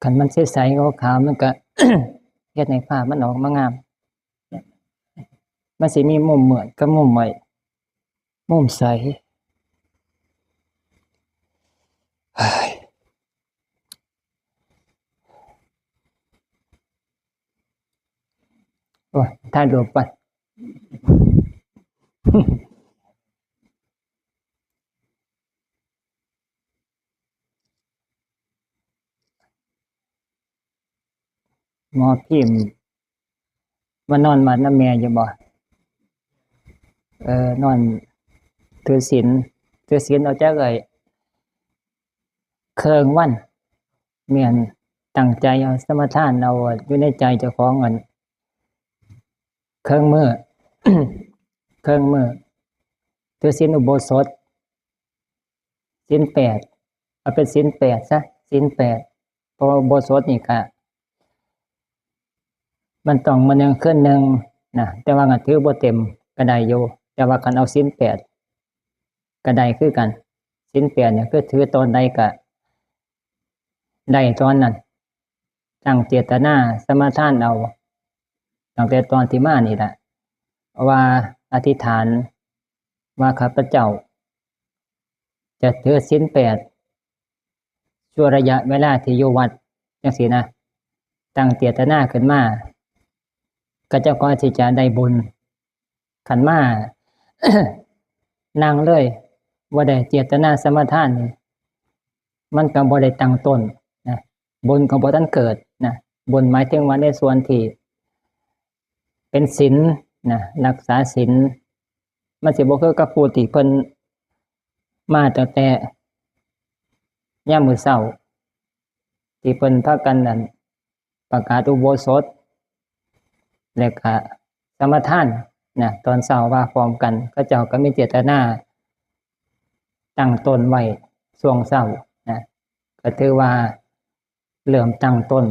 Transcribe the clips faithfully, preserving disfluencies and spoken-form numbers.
คันมันใสๆขาวๆมันก็ เฮ็ดให้ภาพมันออกมางาม มันสิมีมุมมืดกับมุมใหม่ มุมใส โอ้ย ถ่ายรูปก่อน หมอพิมพ์ มานอนวัดนำแม่อยู่บ่? เออ นอนถือศีล ถือศีลเอาจักไอ้ เครื่องวัน แม่น ตั้งใจเอาสมาทานเอาอยู่ในใจเจ้าของ อัน เครื่องมื้อ เครื่องมื้อ ถือศีลอุโบสถ ศีลแปด เอาเป็นศีลแปดซะ ศีลแปด เพราะว่าอุโบสถนี่ก็ มันต้องมื้อหนึ่งคืนหนึ่งนะ แต่ว่าก็ถือบ่เต็มก็ได้อยู่ แต่ว่าคันเอาศีลแปดก็ได้คือกัน ศีลแปดเนี่ยคือถือตอนใดก็ได้ตอนนั้น ตั้งเจตนาสมาทานเอา ตั้งแต่ตอนที่มานี่แหละ ว่าอธิษฐานว่าข้าพเจ้า จะถือศีลแปด ชั่วระยะเวลาที่อยู่วัดจังซี้นะ ตั้งเจตนาขึ้นมา ก็เจ้าก็สิจะได้บุญ คันมา นั่งเลย บ่ได้เจตนาสมาทานนี่ มันก็บ่ได้ตั้งต้นนะ บุญก็บ่ทันเกิดนะ บุญหมายถึงว่าในส่วนที่เป็นศีลนะ รักษาศีล มันสิบ่คือกับผู้ที่เพิ่นมาตั้งแต่ยามมื้อเช้า ที่เพิ่นพากันนั่น ประกาศอุโบสถ และก็สมาทานนะ ตอนเช้าว่าพร้อมกัน เขาเจ้าก็มีเจตนาตั้งต้นไว้ช่วงเช้านะ ก็ถือว่าเริ่มตั้งต้น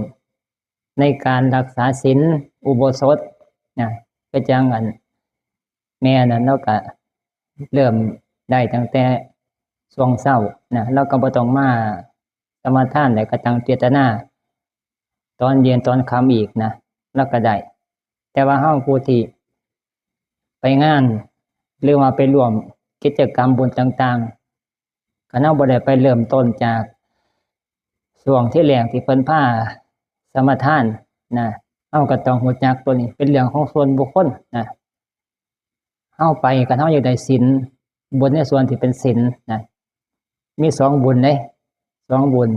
ในการรักษาศีลอุโบสถนะ ก็จั่งอัน แม่นั่นเลาก็เริ่มได้ตั้งแต่ช่วงเช้านะ เลาก็บ่ต้องมาสมาทาน แล้วก็ตั้งเจตนา ตอนเย็นตอนค่ำอีกนะ เลาก็ได้ แต่ว่าเฮาผู้ที่ไปงาน หรือว่าไปร่วมกิจกรรมบุญต่างๆ คันเฮาบ่ได้ไปเริ่มต้นจากช่วงที่แรกที่เพิ่นพาสมาทานนะ เฮาก็ต้องรู้จักตัวนี้เป็นเรื่องของส่วนบุคคลนะ เฮาไป คันเฮาอยากได้ศีล บุญในส่วนที่เป็นศีลนะ มีสองบุญเด้ สองบุญ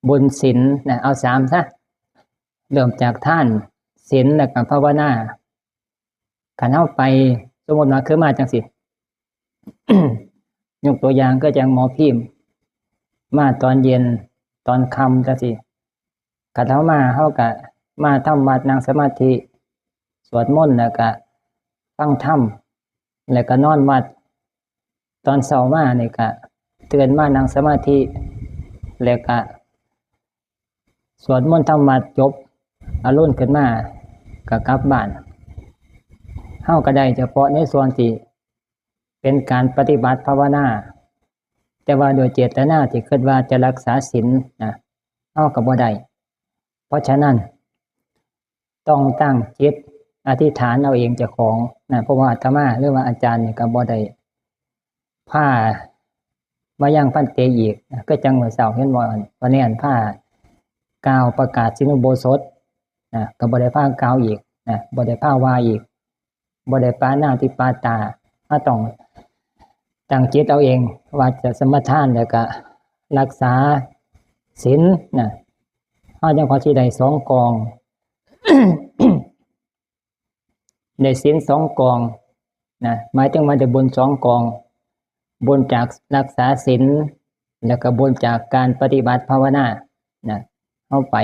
บุญศีลนะ เอาสามซะ เริ่มจากทาน ศีล แล้วก็ภาวนา คันเฮาไป สมมุติว่าคือมาจังซี้ ยกตัวอย่างคือจั่งหมอพิมพ์ มาตอนเย็น ตอนค่ำจังซี้ คันเฮามา เฮาก็มาทำวัด นั่งสมาธิ สวดมนต์ แล้วก็ฟังธรรม แล้วก็นอนวัด ตอนเช้ามานี่ก็ตื่นมานั่งสมาธิ แล้วก็สวดมนต์ทำวัด จบอรุณขึ้นมาก็กลับบ้าน เฮาก็ได้เฉพาะในส่วนที่เป็นการปฏิบัติภาวนา แต่ว่าโดยเจตนาที่คิดว่าจะรักษาศีลนะ เฮาก็บ่ได้ เพราะฉะนั้น ต้องตั้งจิตอธิษฐานเอาเองเจ้าของนะ เพราะว่าอาตมาหรือว่าอาจารย์นี่ก็บ่ได้พามายังพันเตอีกนะ ก็จั่งมื้อเช้าเห็นบ่ อัน ว่าแน่นพากล่าวประกาศศีลอุโบสถนะ ก็บ่ได้พากล่าวอีกนะ บ่ได้พาว่าอีก บ่ได้ปาหน้าที่ปาตา เฮาต้องตั้งจิตเอาเอง ว่าจะสมาทานแล้วก็รักษาศีลนะ เฮาจั่งพอสิได้สองกอง ได้ศีลสองกองนะ หมายถึงว่าได้บุญสองกอง บุญจากรักษาศีล แล้วก็บุญจากการปฏิบัติภาวนานะ เฮาไป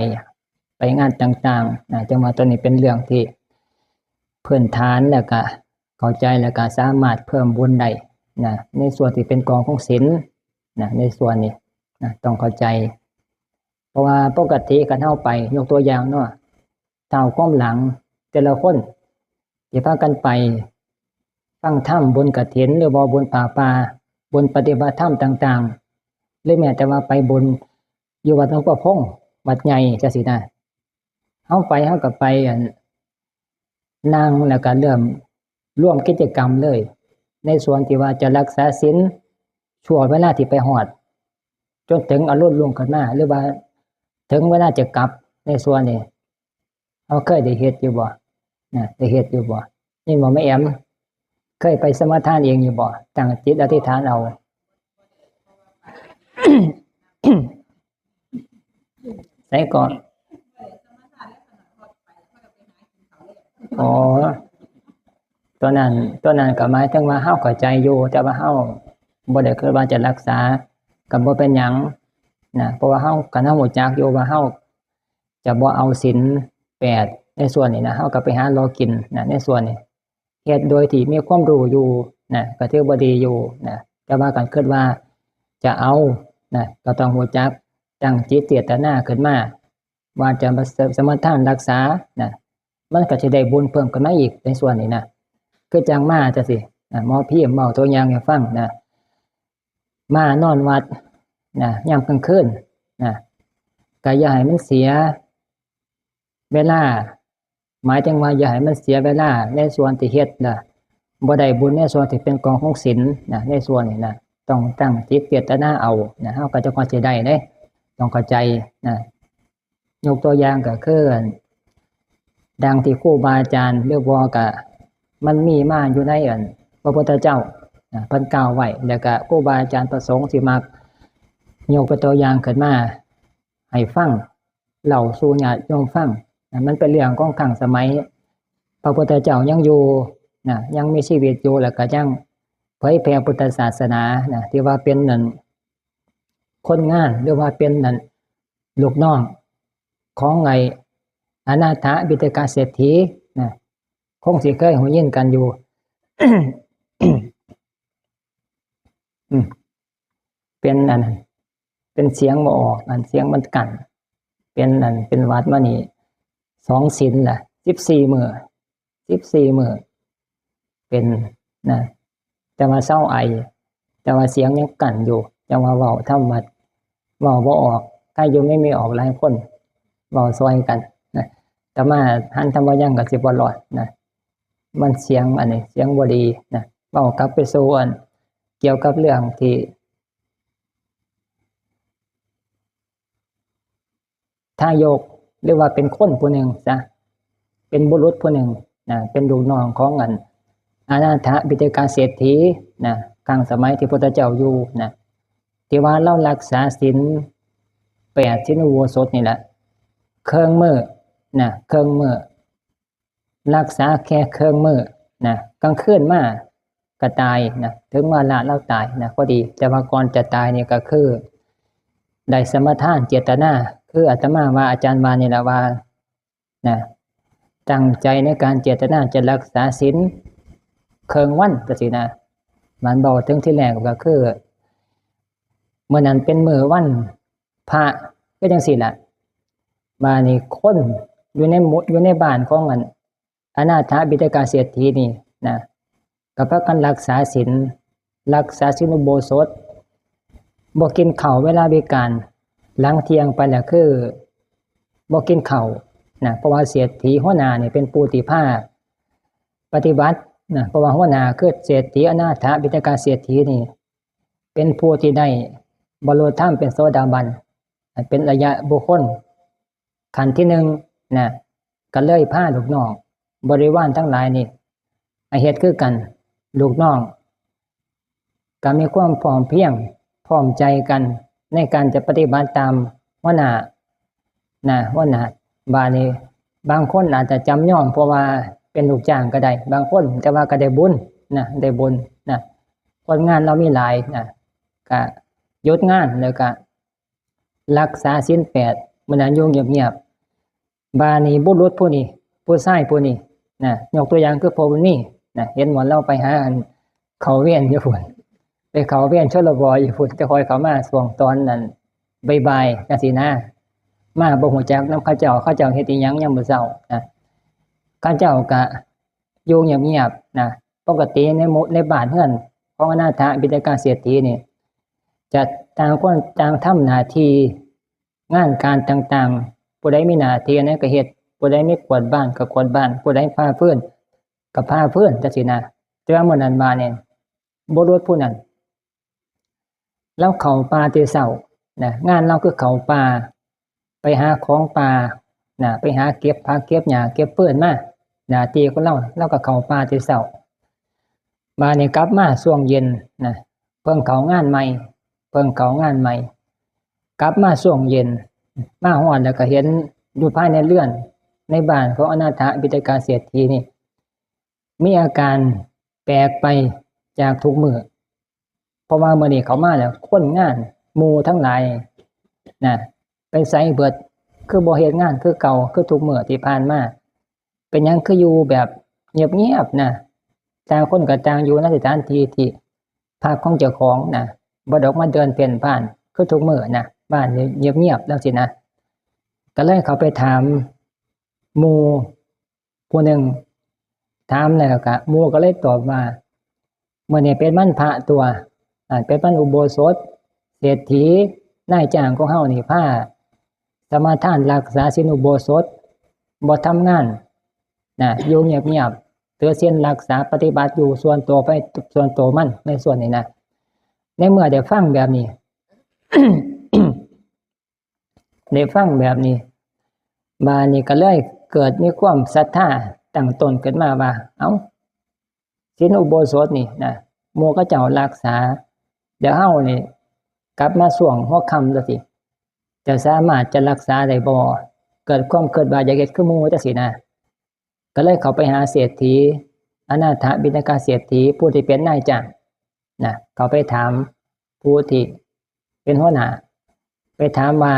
ไปงานต่างๆนะ จั่งว่าตัวนี้เป็นเรื่องที่พื้นฐาน แล้วก็เข้าใจ แล้วก็สามารถเพิ่มบุญได้นะ ในส่วนที่เป็นกองของศีลนะ ในส่วนนี้นะ ต้องเข้าใจ เพราะว่าปกติคันเฮาไป ยกตัวอย่างเนาะ เฒ่าความหลังแต่ละคนที่พากันไปฟังธรรมบุญกฐิน หรือว่าบุญผ้าป่า บุญปฏิบัติธรรมต่างๆ หรือแม้แต่ว่าไปบุญอยู่วัดหลวงปู่พงษ์ วัดใหญ่จังซี้นะ เฮาไป เฮาก็ไป อั่น นั่งแล้วก็เริ่มร่วมกิจกรรมเลย ในส่วนที่ว่าจะรักษาศีล ช่วงเวลาที่ไปฮอด จนถึงอรุณรุ่งขึ้นมา หรือว่าถึงเวลาจะกลับ ในส่วนนี้ เฮาเคยได้เฮ็ดอยู่บ่ นะ ได้เฮ็ดอยู่บ่ ยินบ่ แม่แอม เคยไปสมาทานเองอยู่บ่ ตั้งจิตอธิษฐานเอา ใส่ก่อน อ๋อ ตัวนั้น ตัวนั้นก็หมายถึงว่าเฮาเข้าใจอยู่ แต่ว่าเฮาบ่ได้คิดว่าจะรักษา ก็บ่เป็นหยังนะ เพราะว่าเฮา คันเฮารู้จักอยู่ว่าเฮาจะบ่เอาศีลแปดในส่วนนี้นะ เฮาก็ไปหาเลาะกินนะ ในส่วนนี้ เฮ็ดโดยที่มีความรู้อยู่นะ ก็ถือว่าดีอยู่นะ แต่ว่าคันคิดว่าจะเอานะ ก็ต้องรู้จักตั้งจิตเจตนาขึ้นมา ว่าจะมาส- สมาทานรักษานะ มันก็สิได้บุญเพิ่มขึ้นมาอีกในส่วนนี้นะ คือจั่งมาจั่งซี้นะ หมอพิมพ์เว้าตัวอย่างให้ฟังนะ มานอนวัดนะ ยามกลางคืนนะ ก็อย่าให้มันเสียเวลา หมายถึงว่าอย่าให้มันเสียเวลาในส่วนที่เฮ็ดนะ บ่ได้บุญในส่วนที่เป็นกองของศีลนะ ในส่วนนี้นะ ต้องตั้งจิตเจตนาเอานะ เฮาก็จะค่อยสิได้เด้ ต้องเข้าใจนะ ยกตัวอย่างก็คือ ดังที่ครูบาอาจารย์ หรือบ่ก็มันมีมาอยู่ใน อัน พระพุทธเจ้านะ เพิ่นกล่าวไว้ แล้วก็ครูบาอาจารย์พระสงฆ์สิมักยกเป็นตัวอย่างขึ้นมาให้ฟัง เล่าสู่ญาติโยมฟังนะ มันเป็นเรื่องของครั้งสมัยพระพุทธเจ้ายังอยู่นะ ยังมีชีวิตอยู่ แล้วก็ยังเผยแผ่พุทธศาสนานะ ที่ว่าเป็นนั่น คนงาน หรือว่าเป็นนั่น ลูกน้องของไอ้อนาถปิณฑกเศรษฐีนะ คงสิเคยได้ยินกันอยู่ อืม เป็นอันนั้น เป็นเสียงบ่ออก อันเสียงมันกั้น เป็นอัน เป็นหวัดมานี่ สองศีลล่ะ สิบสี่มื้อ สิบสี่มื้อ เป็นนะ แต่ว่าเซาไอ แต่ว่าเสียงยังกั้นอยู่ จั่งว่าเว้าทำวัด เว้าบ่ออก ใครอยู่ไม่มีออกหลายคน เว้าซอยกันนะ อาตมาหันทำว่ายังก็สิบ่รอดนะ มันเสียงอันนี้ เสียงบ่ดีนะ เว้ากลับไปสู่อัน เกี่ยวกับเรื่องที่ ทายก หรือว่าเป็นคนผู้หนึ่งซะ เป็นบุรุษผู้หนึ่งนะ เป็นลูกน้องของอัน อนาถปิณฑกเศรษฐีนะ ครั้งสมัยที่พุทธเจ้าอยู่นะ ที่ว่าลาวรักษาศีลแปด ศีลอุโบสถนี่แหละ เคิ่งมื้อนะ เคิ่งมื้อ รักษาแค่เคิ่งมื้อนะ กลางคืนมาก็ตายนะ ถึงวาระลาวตายนะ พอดี แต่ว่าก่อนจะตายนี่ก็คือ ได้สมาทานเจตนา คืออาตมาว่า อาจารย์ว่านี่แหละว่านะ ตั้งใจในการเจตนาจะรักษาศีลเคิ่งวันจั่งซี้นะ มันเว้าถึงที่แรกก็คือ มื้อนั้นเป็นมื้อวันพระ ก็จั่งซี้ล่ะ บาดนี้คนอยู่ในหมู่ อยู่ในบ้านของอัน อนาถปิณฑกเศรษฐีนี่นะ ก็พากันรักษาศีล รักษาศีลอุโบสถ บ่กินข้าวเวลาวิกาล หลังเที่ยงไปแล้วคือบ่กินข้าวนะ เพราะว่าเศรษฐีหัวหน้านี่เป็นผู้ที่พาปฏิบัตินะ เพราะว่าหัวหน้าคือเศรษฐีอนาถปิณฑกเศรษฐีนี่ เป็นผู้ที่ได้บรรลุธรรมเป็นโสดาบัน เป็นอริยบุคคล ขั้นที่หนึ่งนะ ก็เลยพาลูกน้องบริวารทั้งหลายนี่ ให้เฮ็ดคือกัน ลูกน้องก็มีความพร้อมเพรียง พร้อมใจกันในการจะปฏิบัติตามหัวหน้านะ หัวหน้า บาดนี้บางคนอาจจะจำยอม เพราะว่าเป็นลูกจ้างก็ได้ บางคน แต่ว่าก็ได้บุญนะ ได้บุญนะ คนงานลาวมีหลายนะ ก็หยุดงานแล้วก็รักษาศีลแปด มื้อนั้นอยู่เงียบๆ บาดนี้บุรุษผู้นี้ ผู้ชายผู้นี้นะ ยกตัวอย่างคือพ่อบุญมีนะ เห็นบ่ ลาวไปหาอันเข้าเวรอยู่พุ้น ไปเข้าเวร ชลบ อยู่พุ้น แต่ค่อยเข้ามาช่วงตอนนั้นบ่ายๆ จั่งซี้นะ มาบ่ฮู้จักนำเขาเจ้า เขาเจ้าเฮ็ดอิหยังยามมื้อเช้านะ เขาเจ้าก็อยู่เงียบๆ นะ ปกติในหมู่ ในบ้านเฮือนของอนาถปิณฑกเศรษฐีนี่ จะต่างคนต่างทำหน้าที่ งานการต่างๆ ผู้ใดมีหน้าที่อันใดก็เฮ็ด ผู้ใดมีกวาดบ้านก็กวาดบ้าน ผู้ใดผ่าฟืนก็ผ่าฟืนจังซี้นะ แต่ว่ามื้อนั้นมาเนี่ย บุรุษผู้นั้น ลาวเข้าป่าแต่เช้านะ งานลาวคือเข้าป่า ไปหาของป่านะ ไปหาเก็บผักเก็บหญ้าเก็บฟืนมา หน้าที่ของลาว ลาวก็เข้าป่าแต่เช้า บาดนี้กลับมาช่วงเย็นนะ เพิ่งเข้างานใหม่ เพิ่งเข้างานใหม่ กลับมาช่วงเย็น มาฮอดแล้วก็เห็นอยู่ภายในเรือน ในบ้านของอนาถปิณฑกเศรษฐีนี่ มีอาการแปลกไปจากทุกมื้อ เพราะว่ามื้อนี้เข้ามาแล้ว คนงานหมู่ทั้งหลายนะ ไปไสเบิด คือบ่เฮ็ดงานคือเก่า คือทุกมื้อที่ผ่านมา เป็นหยังคืออยู่แบบเงียบๆนะ ต่างคนก็ต่างอยู่ในสถานที่ที่พักของเจ้าของนะ บ่ได้ออกมาเดินเพ่นพ่านคือทุกมื้อนะ บ้านเงียบๆจังซี้นะ ก็เลยเข้าไปถามหมู่ผู้หนึ่ง ถามแล้วก็หมู่ก็เลยตอบว่า มื้อนี้เป็นวันพระตั่ว อ่า เป็นวันอุโบสถ เศรษฐีนายจ้างของเฮานี่พาสมาทานรักษาศีลอุโบสถ บ่ทำงานนะ อยู่เงียบๆ ถือศีลรักษาปฏิบัติอยู่ส่วนตัวไปส่วนตัวมันในส่วนนี้นะ ในเมื่อได้ฟังแบบนี้ ได้ฟังแบบนี้ บาดนี้ก็เลยเกิดมีความศรัทธาตั้งต้นขึ้นมาว่า เอ้า ศีลอุโบสถนี่นะ หมู่เขาเจ้ารักษา เดี๋ยวเฮานี่กลับมาช่วงหัวค่ำจังซี้ จะสามารถจะรักษาได้บ่ เกิดความคิดว่าอยากเฮ็ดคือหมู่จังซี้นะ ก็เลยเข้าไปหาเศรษฐี อนาถปิณฑกเศรษฐี ผู้ที่เป็นนายจ้างนะ เข้าไปถามผู้ที่เป็นหัวหน้า ไปถามว่า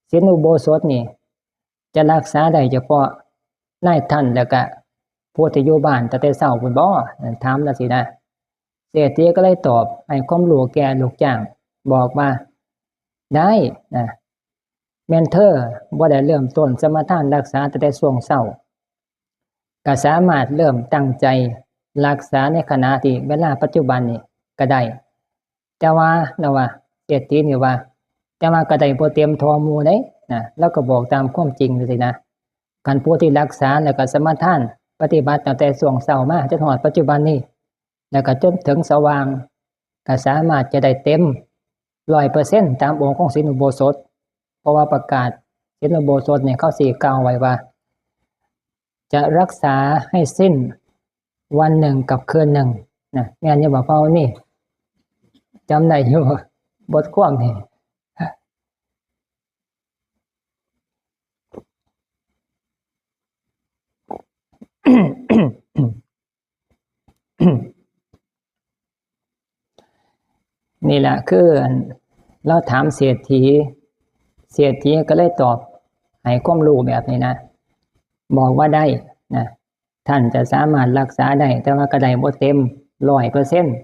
ศีลอุโบสถนี่ จะรักษาได้เฉพาะนายท่านแล้วก็ผู้ที่อยู่บ้านตั้งแต่เช้าพุ้นบ่ ถามจังซี้นะ เศรษฐีก็เลยตอบให้ความรู้แก่ลูกจ้าง บอกว่า ได้นะ แม่นเธอบ่ได้เริ่มต้นสมาทานรักษาตั้งแต่ช่วงเช้า ก็สามารถเริ่มตั้งใจรักษาในขณะที่เวลาปัจจุบันนี้ก็ได้ แต่ว่า ลาวว่า เศรษฐีนี่ว่า แต่ว่าก็ได้บ่เต็มเท่าหมู่เด้นะ ลาวก็บอกตามความจริงจังซี้นะ คันผู้ที่รักษาแล้วก็สมาทานปฏิบัติตั้งแต่ช่วงเช้ามาจนฮอดปัจจุบันนี้ แล้วก็จนถึงสว่าง ก็สามารถจะได้เต็มร้อยเปอร์เซ็นต์ตามองค์ของศีลอุโบสถ เพราะว่าประกาศศีลอุโบสถเนี่ยเขาสิกล่าวไว้ว่า จะรักษาให้สิ้นวันหนึ่งกับคืนหนึ่งนะ แม่นอยู่บ่ พ่อนี่ จำได้อยู่ บทความนี่ นี่แหละคืออัน ลาวถามเศรษฐี เศรษฐีก็เลยตอบให้ความรู้แบบนี้นะ บอกว่าได้นะ ท่านจะสามารถรักษาได้ แต่ว่าก็ได้บ่เต็มร้อยเปอร์เซ็นต์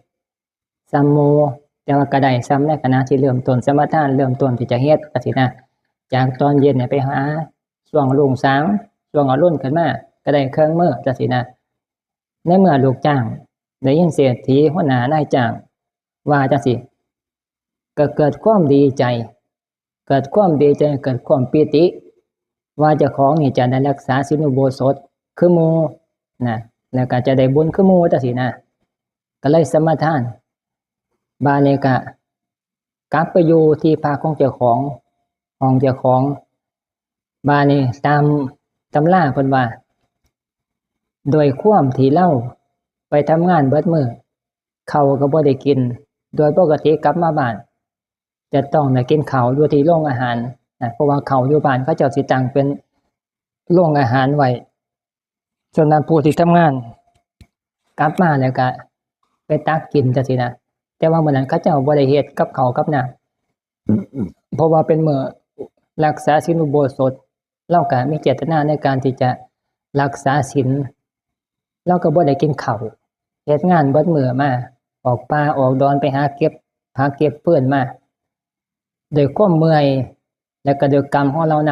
ส่ำหมู่ แต่ว่าก็ได้ส่ำในขณะที่เริ่มต้นสมาทาน เริ่มต้นที่จะเฮ็ดจังซี้นะ จากตอนเย็นเนี่ยไปหาช่วงรุ่งสาง ช่วงอรุณขึ้นมา ก็ได้เครื่องมื้อจังซี้นะ ในเมื่อลูกจ้างได้ยินเศรษฐีหัวหน้านายจ้างว่าจังซี้ ก็เกิดความดีใจ เกิดความดีใจ เกิดความปีติ ว่าเจ้าของนี่จะได้รักษาศีลอุโบสถคือหมู่นะ แล้วก็จะได้บุญคือหมู่จังซี้นะ ก็เลยสมาทาน บาดนี้ก็กลับไปอยู่ที่พักของเจ้าของ ห้องเจ้าของ บาดนี้ตามตำราเพิ่นว่า โดยความที่ลาวไปทำงานเบิดมื้อ ข้าวก็บ่ได้กิน โดยปกติกลับมาบ้าน จะต้องได้กินข้าวอยู่ที่โรงอาหารนะ เพราะว่าข้าวอยู่บ้านเขาเจ้าสิตั้งเป็นโรงอาหารไว้ ส่วนนั้นผู้ที่ทำงาน กลับมาแล้วก็ไปตักกินจังซี้นะ แต่ว่ามื้อนั้นเขาเจ้าบ่ได้เฮ็ดกับข้าวกับน้ำ เพราะว่าเป็นมื้อรักษาศีลอุโบสถ ลาวก็มีเจตนาในการที่จะรักษาศีล ลาวก็บ่ได้กินข้าว เฮ็ดงานเบิดมื้อมา ออกป่าออกดอนไปหาเก็บผักเก็บฟืนมา ด้วยความเมื่อย แล้วก็ด้วยกรรมของลาวน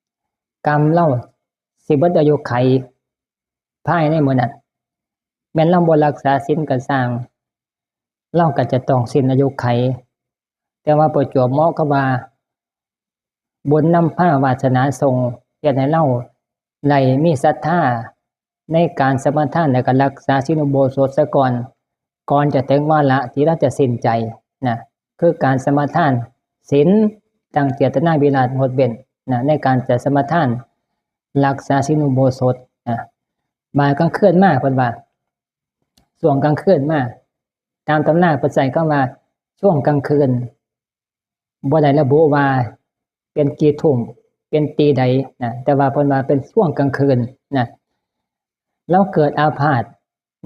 ำ กรรมลาวสิเบิดอายุไขภายในมื้อนั้น แม้นลาวบ่รักษาศีลก็ซ่าง ลาวก็จะต้องสิ้นอายุไข แต่ว่าประจวบเหมาะกับว่า บุญนำพาวาสนาส่ง เฮ็ดให้เราได้มีศรัทธาในการสมาทาน และก็รักษาศีลอุโบสถซะก่อน ก่อนจะถึงวาระที่เราจะสิ้นใจนะ คือการสมาทานศีล ตั้งเจตนาวิราชงดเว้นนะ ในการจะสมาทาน รักษาศีลอุโบสถนะ บ่ายกลางคืนมา เพิ่นว่า ช่วงกลางคืนมา ตามตำราเพิ่นใช้คำว่าช่วงกลางคืน บ่ได้ระบุว่าเป็นกี่ทุ่ม เป็นตีใดนะ แต่ว่าเพิ่นว่าเป็นช่วงกลางคืนนะ เราเกิดอาพาธ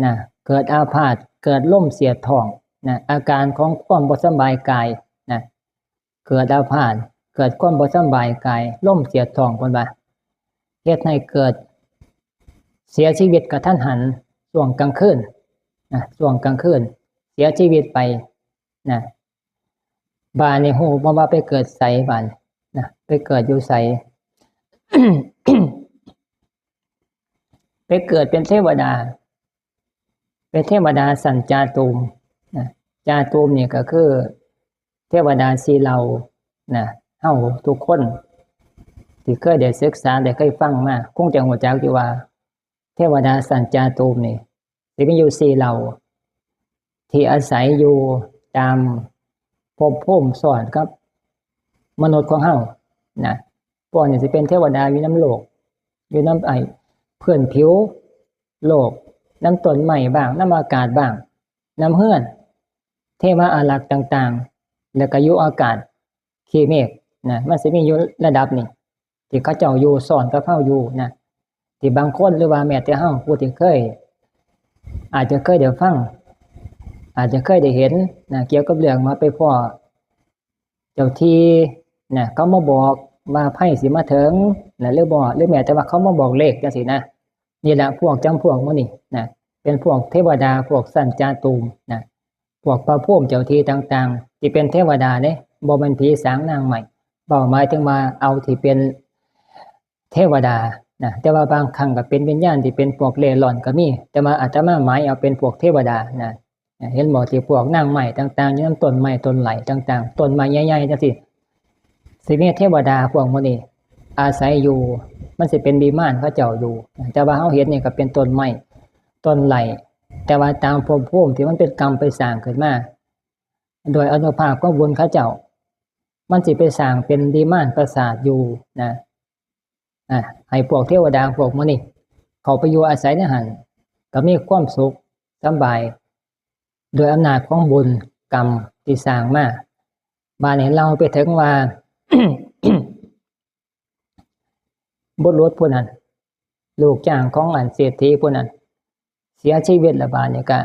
นะ เกิดอาพาธ เกิดลมเสียดท้องนะ อาการของความบ่สำบายกายนะ เกิดอาพาธ เกิดความบ่สำบายกาย ลมเสียดท้อง เพิ่นว่า เฮ็ดให้เกิดเสียชีวิตกะทันหัน ช่วงกลางคืนนะ ช่วงกลางคืน เสียชีวิตไปนะ บาดนี้ฮู้บ่ว่าไปเกิดไส บาดนี้นะ ไปเกิดอยู่ไส ไปเกิดเป็นเทวดา เป็นเทวดาชั้นจาตุมนะ จาตุมนี่ก็คือเทวดาสี่เหล่านะ เฮาทุกคนที่เคยได้ศึกษา ได้เคยฟังมา คงจะรู้จักอยู่ว่า เทวดาชั้นจาตุมนี่ สิมีอยู่สี่เหล่า ที่อาศัยอยู่ตามภพภูมิซ้อนกับมนุษย์ของเฮานะ พวกนี้สิเป็นเทวดาอยู่นำโลก อยู่นำไอ้พื้นผิวโลก นำต้นไม้บ้าง นำอากาศบ้าง นำเฮือน เทวาอารักษ์ต่างๆ แล้วก็อยู่อากาศ ขี้เมฆนะ มันสิมีอยู่ระดับนี้ ที่เขาเจ้าอยู่ซ้อนกับเฮาอยู่นะ ที่บางคนหรือว่าแม้แต่เฮาผู้ที่เคย อาจจะเคยได้ฟัง อาจจะเคยได้เห็นนะ เกี่ยวกับเรื่องว่าไปพ้อเจ้าที่นะ เขามาบอกว่าภัยสิมาถึงนะ หรือบ่ หรือแม้แต่ว่าเขามาบอกเลขจังซี้นะ นี่แหละพวกจำพวกหมู่นี้นะ เป็นพวกเทวดา พวกชั้นจาตุมนะ พวกพระพรหมเจ้าที่ต่างๆ ที่เป็นเทวดาเด้ บ่แม่นผีสางนางไม้ เว้าหมายถึงว่าเอาที่เป็นเทวดานะ แต่ว่าบางครั้งก็เป็นวิญญาณที่เป็นพวกเร่ร่อนก็มี แต่ว่าอาตมาหมายเอาเป็นพวกเทวดานะ เห็นบ่ ที่พวกนางไม้ต่างๆ อยู่นำต้นไม้ต้นไหลต่างๆ ต้นไม้ใหญ่ๆ จังซี้ สิมีเทวดาพวกหมู่นี้อาศัยอยู่ มันสิเป็นวิมานเขาเจ้าอยู่ แต่ว่าเฮาเห็นนี่ก็เป็นต้นไม้ ต้นไหล แต่ว่าตามภพภูมิที่มันเป็นกรรมไปสร้างขึ้นมา โดยอานุภาพของบุญเขาเจ้า มันสิไปสร้างเป็นวิมานปราสาทอยู่นะ อ่ะ ให้พวกเทวดาพวกหมู่นี้เข้าไปอยู่อาศัยในหั้น ก็มีความสุขสำบาย โดยอำนาจของบุญกรรมที่สร้างมา บาดนี้เล่าไปถึงว่า บุรุษผู้นั้น ลูกจ้างของอันเศรษฐีผู้นั้น เสียชีวิตแล้ว บาดนี้ก็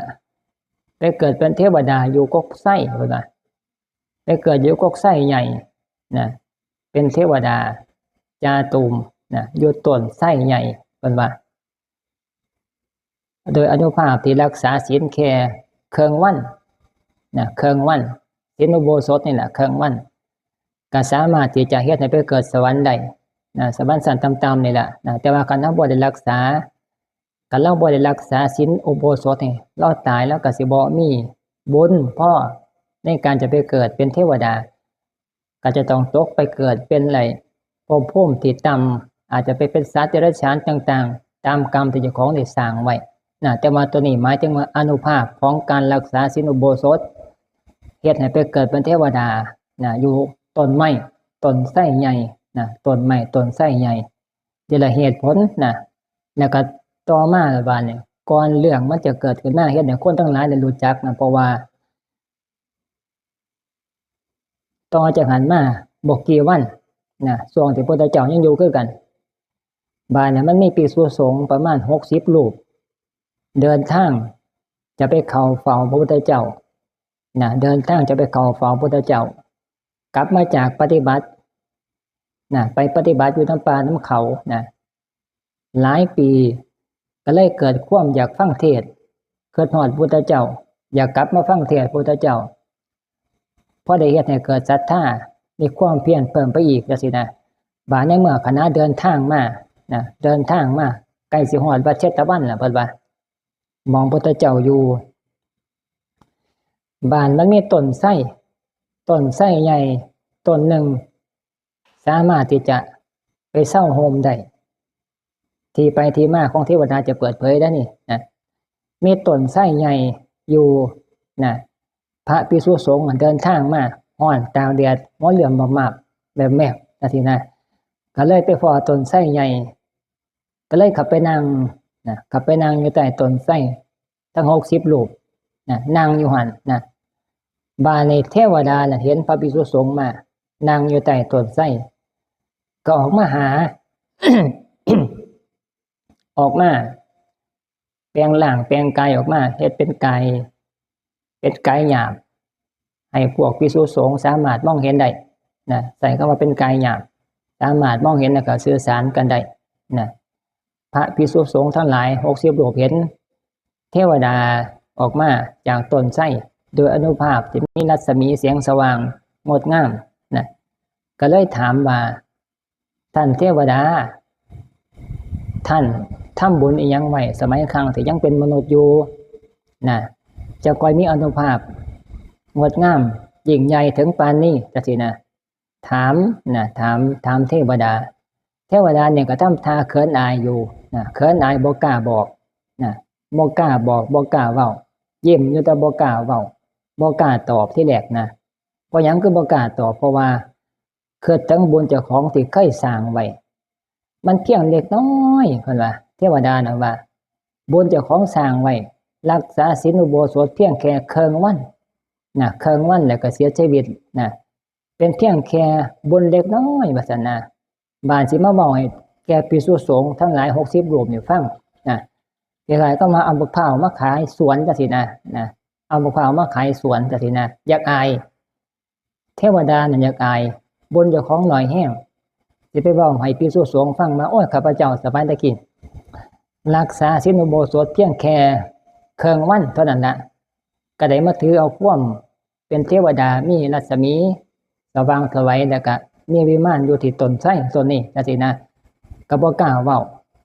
ไปเกิดเป็นเทวดาอยู่กกไทร เพิ่นว่า ไปเกิดอยู่กกไทรใหญ่นะ เป็นเทวดาจาตุมนะ อยู่ต้นไทรใหญ่ เพิ่นว่า โดยอานุภาพที่รักษาศีลแค่เคิ่งวันนะ เคิ่งวัน ศีลอุโบสถนี่แหละเคิ่งวัน ก็สามารถที่จะเฮ็ดให้ไปเกิดสวรรค์ได้นะ สวรรค์ชั้นต่ำๆ นี่แหละนะ แต่ว่าคันเฮาบ่ได้รักษา คันเราบ่ได้รักษาศีลอุโบสถนี่ เราตายแล้วก็สิบ่มีบุญพอในการจะไปเกิดเป็นเทวดา ก็จะต้องตกไปเกิดเป็นไร ภพภูมิที่ต่ำ อาจจะไปเป็นสัตว์เดรัจฉานต่างๆ ตามกรรมที่เจ้าของได้สร้างไว้นะ แต่ว่าตัวนี้หมายถึงว่าอานุภาพของการรักษาศีลอุโบสถ เฮ็ดให้ไปเกิดเป็นเทวดานะ อยู่ต้นไม้ ต้นไทรใหญ่นะ ต้นไม้ ต้นไทรใหญ่ นี่แหละเหตุผลนะ แล้วก็ต่อมาบาดนี้ ก่อนเรื่องมันจะเกิดขึ้นมา เฮ็ดให้คนทั้งหลายได้รู้จักนะ เพราะว่า ต่อจากหั้นมาบ่กี่วันนะ ช่วงที่พระพุทธเจ้ายังอยู่คือกัน บาดนี้มันมีภิกษุสงฆ์ประมาณหกสิบรูป เดินทางจะไปเข้าเฝ้าพระพุทธเจ้านะ เดินทางจะไปเข้าเฝ้าพระพุทธเจ้า กลับมาจากปฏิบัตินะ ไปปฏิบัติอยู่นำป่านำเขานะ หลายปี ก็เลยเกิดความอยากฟังเทศน์ คิดฮอดพุทธเจ้า อยากกลับมาฟังเทศน์พุทธเจ้า พอได้เฮ็ดให้เกิดศรัทธา มีความเพียรเพิ่มไปอีกจังซี้นะ บาดในเมื่อขณะเดินทางมานะ เดินทางมา ใกล้สิฮอดวัดเชตวันแล้ว เพิ่นว่า หม่องพุทธเจ้าอยู่ บาดมันมีต้นไทร ต้นไทรใหญ่ต้นหนึ่ง สามารถที่จะไปเซาโฮมได้ ที่ไปที่มาของเทวดาจะเปิดเผยได้นี่นะ มีต้นไทรใหญ่อยู่นะ พระภิกษุสงฆ์เดินทางมา ฮ้อนตากแดด หัวเหลืองมากๆ แบบแมบจังซี้นะ ก็เลยไปพ้อต้นไทรใหญ่ ก็เลยเข้าไปนั่งนะ เข้าไปนั่งอยู่ใต้ต้นไทร ทั้งหกสิบรูปนะ นั่งอยู่หั่นนะ บาดนี้เทวดาน่ะเห็นพระภิกษุสงฆ์มา นั่งอยู่ใต้ต้นไทร ก็ออกมาหา ออกมา แปลงร่างแปลงกายออกมา เฮ็ดเป็นกาย เป็นกายหยาบ ให้พวกภิกษุสงฆ์สามารถมองเห็นได้นะ ใช้คำว่าเป็นกายหยาบ สามารถมองเห็นแล้วก็สื่อสารกันได้นะ พระภิกษุสงฆ์ทั้งหลายหกสิบรูปเห็นเทวดาออกมาจากต้นไทร โดยอานุภาพที่มีรัศมีแสงสว่างงดงามนะ ก็เลยถามว่า ท่านเทวดา ท่านทำบุญอิหยังไว้สมัยครั้งที่ยังเป็นมนุษย์อยู่นะ จะค่อยมีอานุภาพงดงามยิ่งใหญ่ถึงปานนี้จังซี้นะ ถามนะ ถาม ถามเทวดา เทวดาเนี่ยก็ทำท่าเขินอายอยู่นะ เขินอายบ่กล้าบอกนะ บ่กล้าบอก บ่กล้าเว้า ยิ้มอยู่แต่บ่กล้าเว้า บ่กล้าตอบทีแรกนะ เพราะหยังคือบ่กล้าตอบ เพราะว่าคิดถึงบุญเจ้าของที่เคยสร้างไว้ มันเพียงเล็กน้อย เพิ่นว่า เทวดาน่ะว่า บุญเจ้าของสร้างไว้ รักษาศีลอุโบสถเพียงแค่เคิ่งวันนะ เคิ่งวันแล้วก็เสียชีวิตนะ เป็นเพียงแค่บุญเล็กน้อย ว่าซั่นนะ บาดสิมาเว้าให้แก่ภิกษุสงฆ์ทั้งหลายหกสิบรูปนี่ฟังนะ คล้ายๆกับว่าเอาบักพร้าวมาขายสวนจังซี้นะ นะ เอาบักพร้าวมาขายสวนจังซี้นะ อยากอาย เทวดานั่นอยากอาย บุญเจ้าของน้อยแฮง สิไปเว้าให้ภิกษุสงฆ์ฟังว่า โอ้ย ข้าพเจ้าสมัยตะกี้ รักษาศีลอุโบสถเพียงแค่เคิ่งวันเท่านั้นละ ก็ได้มาถือเอาความเป็นเทวดา มีรัศมีสว่างไสว แล้วก็มีวิมานอยู่ที่ต้นไทรต้นนี้จังซี้นะ ก็บ่กล้าเว้า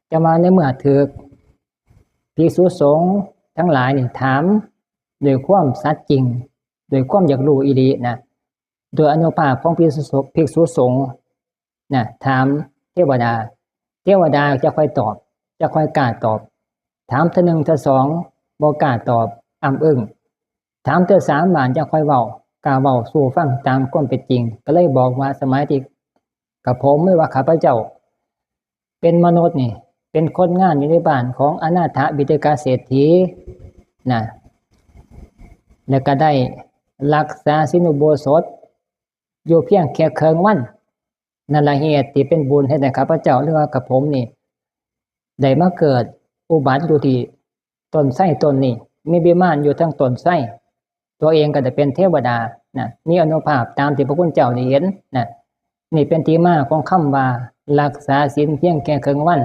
แต่ว่าในเมื่อถืกภิกษุสงฆ์ทั้งหลายนี่ถามด้วยความสัตย์จริง ด้วยความอยากรู้อีหลีนะ โดยอานุภาพของภิกษุสงฆ์ ภิกษุสงฆ์นะ ถามเทวดา เทวดาจะค่อยตอบ จะค่อยกล้าตอบ ถามเทื่อหนึ่งเทื่อสอง บ่กล้าตอบ อ้ำอึ้ง ถามเทื่อสามบาดจะค่อยเว้า กล้าเว้าสู่ฟังตามความเป็นจริง ก็เลยบอกว่าสมัยที่กระผม หรือว่าข้าพเจ้า เป็นมนุษย์นี่ เป็นคนงานอยู่ในบ้านของอนาถบิณฑิกเศรษฐีนะ แล้วก็ได้รักษาศีลอุโบสถอยู่เพียงแค่เคิ่งวัน นั่นละเหตุที่เป็นบุญให้แก่ข้าพเจ้า หรือว่ากระผมนี่ ได้มาเกิดอุบัติอยู่ที่ต้นไทรต้นนี้ มีวิมานอยู่เทิงต้นไทร ตัวเองก็ได้เป็นเทวดานะ มีอานุภาพตามที่พระคุณเจ้าได้เห็นนะ นี่เป็นที่มาของคำว่า รักษาศีลเพียงแค่เคิ่งวัน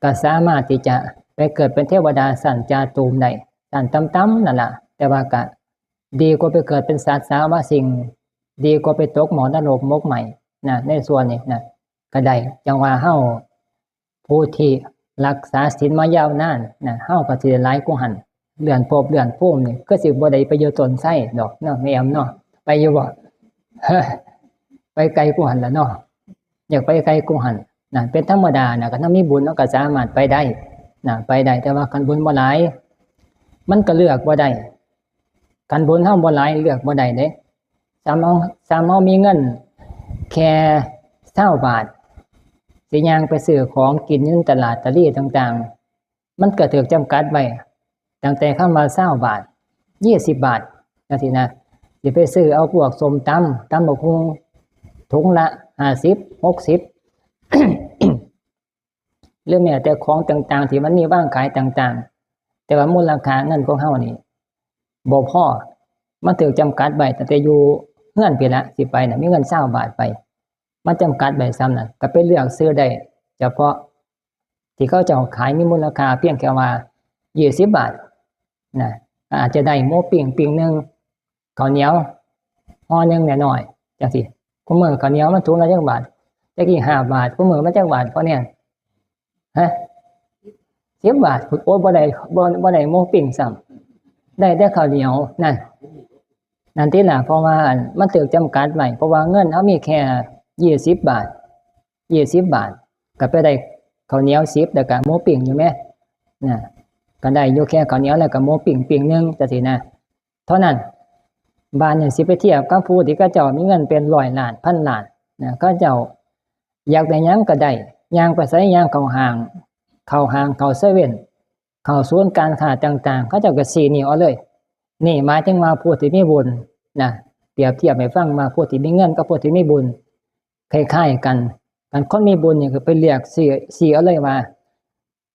ก็สามารถที่จะไปเกิดเป็นเทวดาชั้นจาตุมได้ ชั้นต่ำๆนั่นล่ะ แต่ว่าก็ดีกว่าไปเกิดเป็นสัตว์สาบาสิ่ง ดีกว่าไปตกหม้อนรกหมกไหม้นะ ในส่วนนี้นะ ก็ได้ จั่งว่าเฮา ผู้ที่รักษาศีลมายาวนานนะ เฮาก็สิได้หลายกว่าหั่น เลื่อนภพเลื่อนภูมินี่ คือสิบ่ได้ไปอยู่ต้นไทรดอกเนาะ แม่แอมเนาะ ไปอยู่บ่ ไปไกลกว่าหั่นล่ะเนาะ อยากไปไกลกว่าหั่นนะ เป็นธรรมดานะ คันเฮามีบุญเฮาก็สามารถไปได้นะ ไปได้ แต่ว่าคันบุญบ่หลาย มันก็เลือกบ่ได้ คันบุญเฮาบ่หลาย เลือกบ่ได้เด้ ซ้ำเฮา ซ้ำเฮามีเงินแค่ซาวบาท สิย่างไปซื้อของกินอยู่ในตลาดตะลีต่างๆ มันก็ถูกจำกัดไว้ ตั้งแต่คำว่าซาวบาท ยี่สิบบาท จังซี้นะ สิไปซื้อเอาพวกส้มตำ ตำบักหุ่ง ถุงละห้าสิบ หกสิบ หรือแม้แต่ของต่างๆ ที่มันมีวางขายต่างๆ แต่ว่ามูลค่าเงินของเฮานี่บ่พอ มันถูกจำกัดไว้ตั้งแต่อยู่เฮือนพี้นละ สิไปน่ะ มีเงินซาวบาทไป มันจำกัดไว้ส่ำนั้น ก็ไปเลือกซื้อได้ เฉพาะที่เขาเจ้าขายมีมูลค่าเพียงแค่ว่ายี่สิบบาทนะ อาจจะได้หมูปิ้งปิ้งหนึ่ง ข้าวเหนียวห่อหนึ่งน้อยๆ จังซี้ คุมื้อข้าวเหนียวมันถุงละจักบาท แต่กี้ห้าบาท คุมื้อมันจักบาท ข้าวเหนียว ฮะ สิบบาท โอ้ย บ่ได้ บ่ บ่ได้หมูปิ้งซ้ำ ได้แต่ข้าวเหนียวนั่น นั่นติล่ะ เพราะว่ามันถูกจำกัดไว้ เพราะว่าเงินเฮามีแค่ ยี่สิบบาท ยี่สิบบาท ก็ไปได้ข้าวเหนียวสิบ แล้วก็หมูปิ้งอยู่แหม นะ ก็ได้อยู่แค่ข้าวเหนียวแล้วก็หมูปิ้งปิ้งหนึ่งจังซี้นะ เท่านั้น บาดนี้สิไปเทียบกับผู้ที่เขาเจ้ามีเงินเป็นร้อยล้าน พันล้าน นะ เขาเจ้าอยากได้หยังก็ได้ ย่างไปไส ย่างเข้าห้าง เข้าห้าง เข้าเซเว่น เข้าศูนย์การค้าต่างๆ เขาเจ้าก็ซี้นิ้วเอาเลย นี่หมายถึงว่าผู้ที่มีบุญนะ เปรียบเทียบให้ฟังว่าผู้ที่มีเงินกับผู้ที่มีบุญ คล้ายๆกัน คันคนมีบุญนี่ก็ไปเลือกซี้ ซี้เอาเลยว่า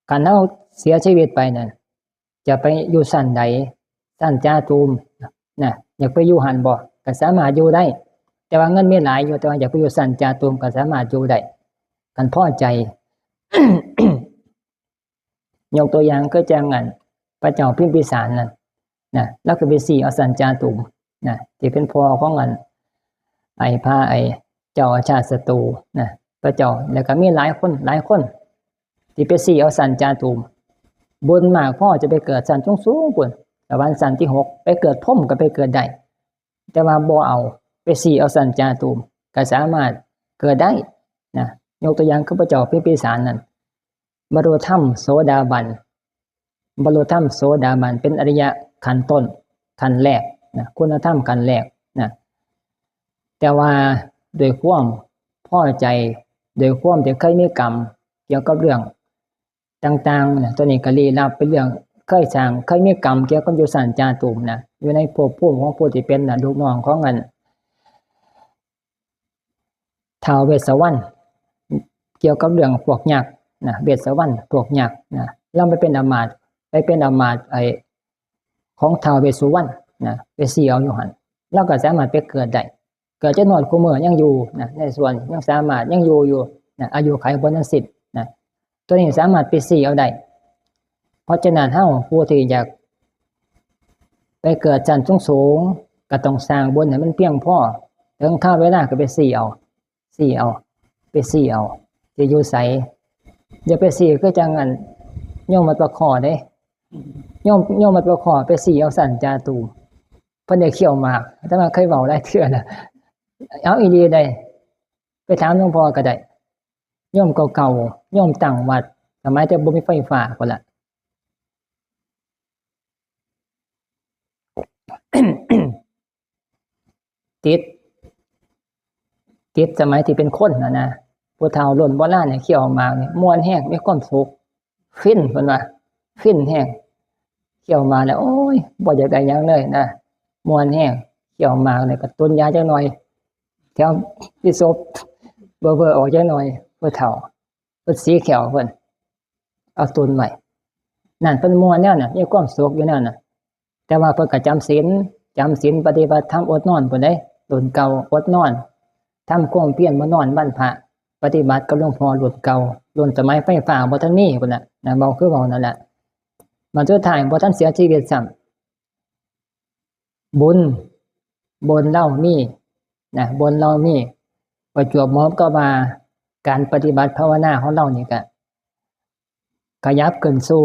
คันเฮาเสียชีวิตไปนั่น จะไปอยู่ชั้นใด ชั้นจาตุมนะ อยากไปอยู่หั่นบ่ ก็สามารถอยู่ได้ แต่ว่าเงินมีหลายอยู่ แต่ว่าอยากไปอยู่ชั้นจาตุมก็สามารถอยู่ได้ คันพอใจ ยกตัวอย่างคือจั่งอัน พระเจ้าพิมพิสารนั่นนะ ลาวก็ไปซี้เอาชั้นจาตุมนะ ที่เป็นพ่อของอัน ไอ้พระไอ้เจ้าอาชาติศัตรูนะ พระเจ้า แล้วก็มีหลายคน หลายคน ที่ไปซี้เอาชั้นจาตุม บุญมากพอจะไปเกิดชั้นสูงๆ พุ้น สวรรค์ชั้นที่หก ไปเกิดพรหมก็ไปเกิดได้ แต่ว่าบ่เอา ไปซี้เอาชั้นจาตุม ก็สามารถเกิดได้นะ ยกตัวอย่างคือพระเจ้าพิมพิสารนั่น บรรลุธรรมโสดาบัน บรรลุธรรมโสดาบันเป็นอริยะขั้นต้น ขั้นแรกนะ คุณธรรมขั้นแรกนะ แต่ว่าด้วยความพอใจ ด้วยความที่เคยมีกรรมเกี่ยวกับเรื่องต่างๆนะ ตัวนี้ก็ลี้ลับ เป็นเรื่องเคยสร้าง เคยมีกรรมเกี่ยวกับอยู่ชั้นจาตุมนะ อยู่ในภพภูมิของผู้ที่เป็นนะ ลูกน้องของอัน ท้าวเวสสวรรณ เกี่ยวกับเรื่องพวกยักษ์นะ เวสสวรรณ พวกยักษ์นะ ลาวไปเป็นอำมาตย์ ไปเป็นอำมาตย์ไอ้ของท้าวเวสสุวรรณนะ ไปซี้เอาอยู่หั่น ลาวก็สามารถไปเกิดได้ เกิดจนฮอดคุมื้อยังอยู่นะ ในสวรรค์ยังสามารถยังอยู่อยู่นะ อายุขัยบ่ทันสิ้นนะ ตัวนี้สามารถไปซี้เอาได้ เพราะฉะนั้นเฮาผู้ที่อยากไปเกิดชั้นสูงๆ ก็ต้องสร้างบุญให้มันเพียงพอ ถึงคราวเวลาก็ไปซี้เอา ซี้เอา ไปซี้เอา สิอยู่ไส อย่าไปซี้คือจั่งอัน โยมวัดปากข้อเด้ โยม โยมวัดปากข้อไปซี้เอาชั้นจาตุม เพิ่นได้เคี้ยวหมาก อาตมาเคยเว้าหลายเทื่อแล้ว เอาอีหลีเด้ ไปถามหลวงพ่อก็ได้ โยมเก่าๆ โยมตั้งวัด สมัยแต่บ่มีไฟฟ้าพุ้นล่ะ ติด ติดสมัยที่เป็นคนน่ะนะ ผู้เฒ่ารุ่นโบราณเนี่ยเคี้ยวหมากนี่ม่วนแฮง มีความสุข ฟิน เพิ่นว่า ฟินแฮง เคี้ยวหมากแล้ว โอ้ย บ่อยากได้หยังเลยนะ ม่วนแฮง เคี้ยวหมากแล้วก็ตุนยาจักหน่อย แถวพิศพ เบอร์ๆ ออกจักหน่อย ผู้เฒ่า เพิ่นสีแข้วเพิ่น เอาตุนไว้ นั่นเพิ่นม่วนแนวน่ะ มีความสุขอยู่แนวน่ะ แต่ว่าเพิ่นก็จำศีล จำศีลปฏิบัติธรรมอดนอนพุ้นเด้ รุ่นเก่าอดนอน ทำความเพียรมื้อนอนวันพระ ปฏิบัติกับหลวงพ่อรุ่นเก่า รุ่นสมัยไฟฟ้าบ่ทันมีพุ้นน่ะ นะ เว้าคือเว้านั่นแหละ บัดสุดท้ายบ่ทันเสียชีวิตซ้ำ บุญ บุญลาวมีนะ บุญลาวมี ประจวบเหมาะกับว่าการปฏิบัติภาวนาของลาวนี่ก็ขยับขึ้นสู่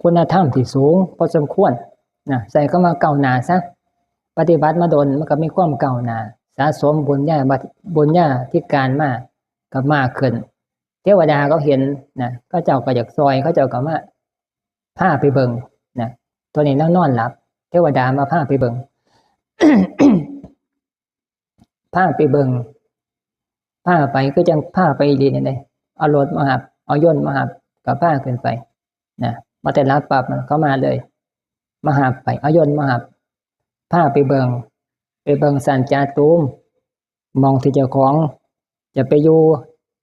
คุณธรรมที่สูงพอสมควรนะ ใช้คำว่าก้าวหน้าซะ ปฏิบัติมาดนมันก็มีความก้าวหน้า สะสมบุญญา บุญญาธิการมาก็มากขึ้น เทวดาเขาเห็นนะ เขาเจ้าก็อยากซอย เขาเจ้าก็มาพาไปเบิ่งนะ ตัวนี้ลาวนอนหลับ เทวดามาพาไปเบิ่ง พาไปเบิ่ง พาไปคือจั่งพาไปอีหลีนี่เด้ เอารถมารับ เอายนต์มารับ ก็พาขึ้นไปนะ บ่ได้หลับปั๊บมันก็มาเลย มารับไป เอายนต์มารับ พาไปเบิ่ง ไปเบิ่งชั้นจาตุม หม่องที่เจ้าของจะไปอยู่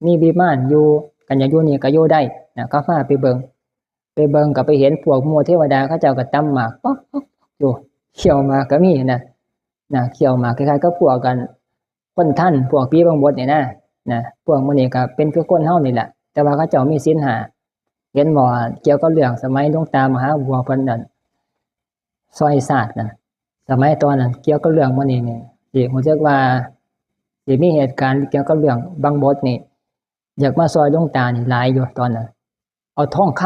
มีวิมานอยู่ คันอยากอยู่นี่ก็อยู่ได้นะ ก็พาไปเบิ่ง ไปเบิ่งก็ไปเห็นพวกหมู่เทวดาเขาเจ้าก็ตำหมากป๊อกๆ อยู่ เคี้ยวหมากก็มีนะ นะ เคี้ยวหมากคล้ายๆกับพวกกัน คนทัน พวกผีบังบดนี่นะ นะ พวกหมู่นี้ก็เป็นคือคนเฮานี่แหละ แต่ว่าเขาเจ้ามีศีลห้า เห็นบ่ เกี่ยวกับเรื่องสมัยหลวงตามหาบัวเพิ่นนั่น ซอยซาดนั่น สมัยตอนนั้นเกี่ยวกับเรื่องหมู่นี้นี่ สิรู้สึกว่า สิมีเหตุการณ์เกี่ยวกับเรื่องบังบดนี่ อยากมาซอยหลวงตานี่หลายอยู่ตอนนั้น เอาทองค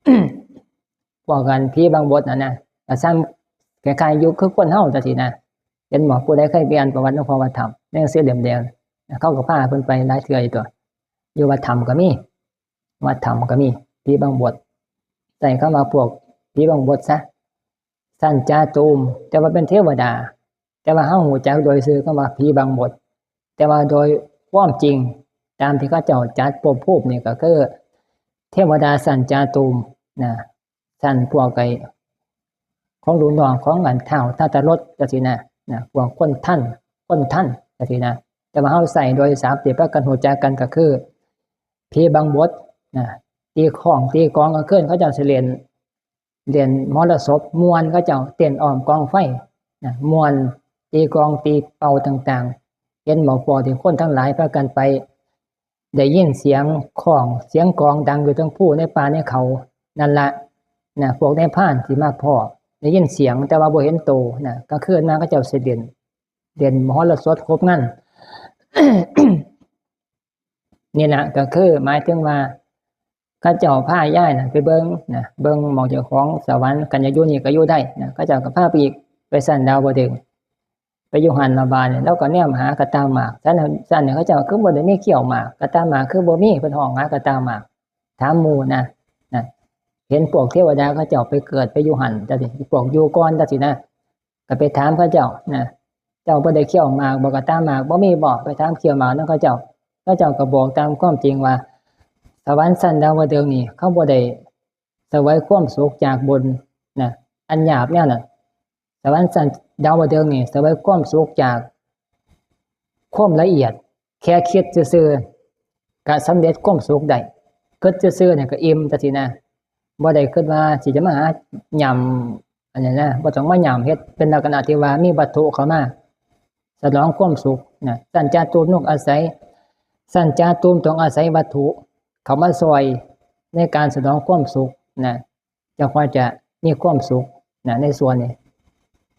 ำ พวกกันผีบังบดน่ะนะ ก็ซ้ำคล้ายๆอยู่คือคนเฮาจั่งซี้นะ เห็นบ่ ผู้ใดเคยไปอ่านประวัติหลวงพ่อวัดถ้ หนังสือเล่มแดง เขาก็พาเพิ่นไปหลายเทื่ออยู่ตัว อยู่วัดถ้ำก็มี วัดถ้ำก็มี ผีบังบด ใส่คำว่าพวกผีบังบดซะ สันจาตูม แต่ว่าเป็นเทวดา แต่ว่าเฮาฮู้จักโดยชื่อคำว่าผีบังบด แต่ว่าโดยความจริง ตามที่เขาเจ้าจัดภพภูมินี่ก็คือ เทวดาสันจาตูมนะ สันพวกไอ้ ของลูกน้องของอันท้าวทัตตรสจังซี้นะ นะ พวกคนทัน คนทันจังซี้นะ แต่ว่าเฮาใส่โดยศัพท์ที่พากันฮู้จักกันก็คือ ผีบังบดนะ ตีข้องตีกลองกลางคืน เขาเจ้าสิเล่น เล่นมหรสพ ม่วน เขาเจ้าเต้นอ้อมกองไฟนะ ม่วน ตีกลองตีเป่าต่างๆ เห็นบ่ พวกที่คนทั้งหลายพากันไป ได้ยินเสียงข้องเสียงกลองดังอยู่เทิงภูในป่าในเขา นั่นละนะ พวกนายพรานสิมาพ้อ ได้ยินเสียงแต่ว่าบ่เห็นโตนะ กลางคืนมาเขาเจ้าสิเล่น เล่นมหรสพครบงาน นี่นะ ก็คือหมายถึงว่า เขาเจ้าพายายน่ะไปเบิ่งนะ เบิ่งหม่องเจ้าของสวรรค์ คันอยากอยู่นี่ก็อยู่ได้นะ เขาเจ้าก็พาไปอีก ไปสันดาวดึงส์ ไปอยู่หั้นละบาดนี่ ลาวก็แนมหากระต่ายหมาก สัน สันนี่เขาเจ้าคือบ่ได้มีเขี้ยวหมาก กระต่ายหมากคือบ่มี เพิ่นฮ้องหากระต่ายหมาก ถามหมู่นะ นะ เห็นพวกเทวดาเขาเจ้าไปเกิดไปอยู่หั้นจังซี้ พวกอยู่ก่อนจังซี้นะ ก็ไปถามเขาเจ้านะ เจ้าบ่ได้เขี้ยวหมากบ่ กระต่ายหมากบ่มีบ่ ไปถามเขี้ยวหมากนำเขาเจ้า เขาเจ้าก็บอกตามความจริงว่า สวรรค์ชั้นดาวดึงส์นี่ เขาบ่ได้เสวยความสุขจากบุญนะ อันหยาบแนวนั้น สวรรค์ชั้นดาวดึงส์นี่ เสวยความสุขจากความละเอียด แค่คิดซื่อๆ ก็สำเร็จความสุขได้ คิดซื่อๆ เนี่ยก็อิ่มจังซี้นะ บ่ได้คิดว่าสิจะมาหาหย่ำ อันนี้นะ บ่ต้องมาหย่ำเฮ็ดเป็นลักษณะที่ว่ามีวัตถุเข้ามาสนองความสุขนะ สันจาตูมต้องอาศัย สันจาตูมต้องอาศัยวัตถุเข้ามาซ่อยในการสนองความสุขนะ จั่งค่อยจะมีความสุขนะ ในส่วนนี้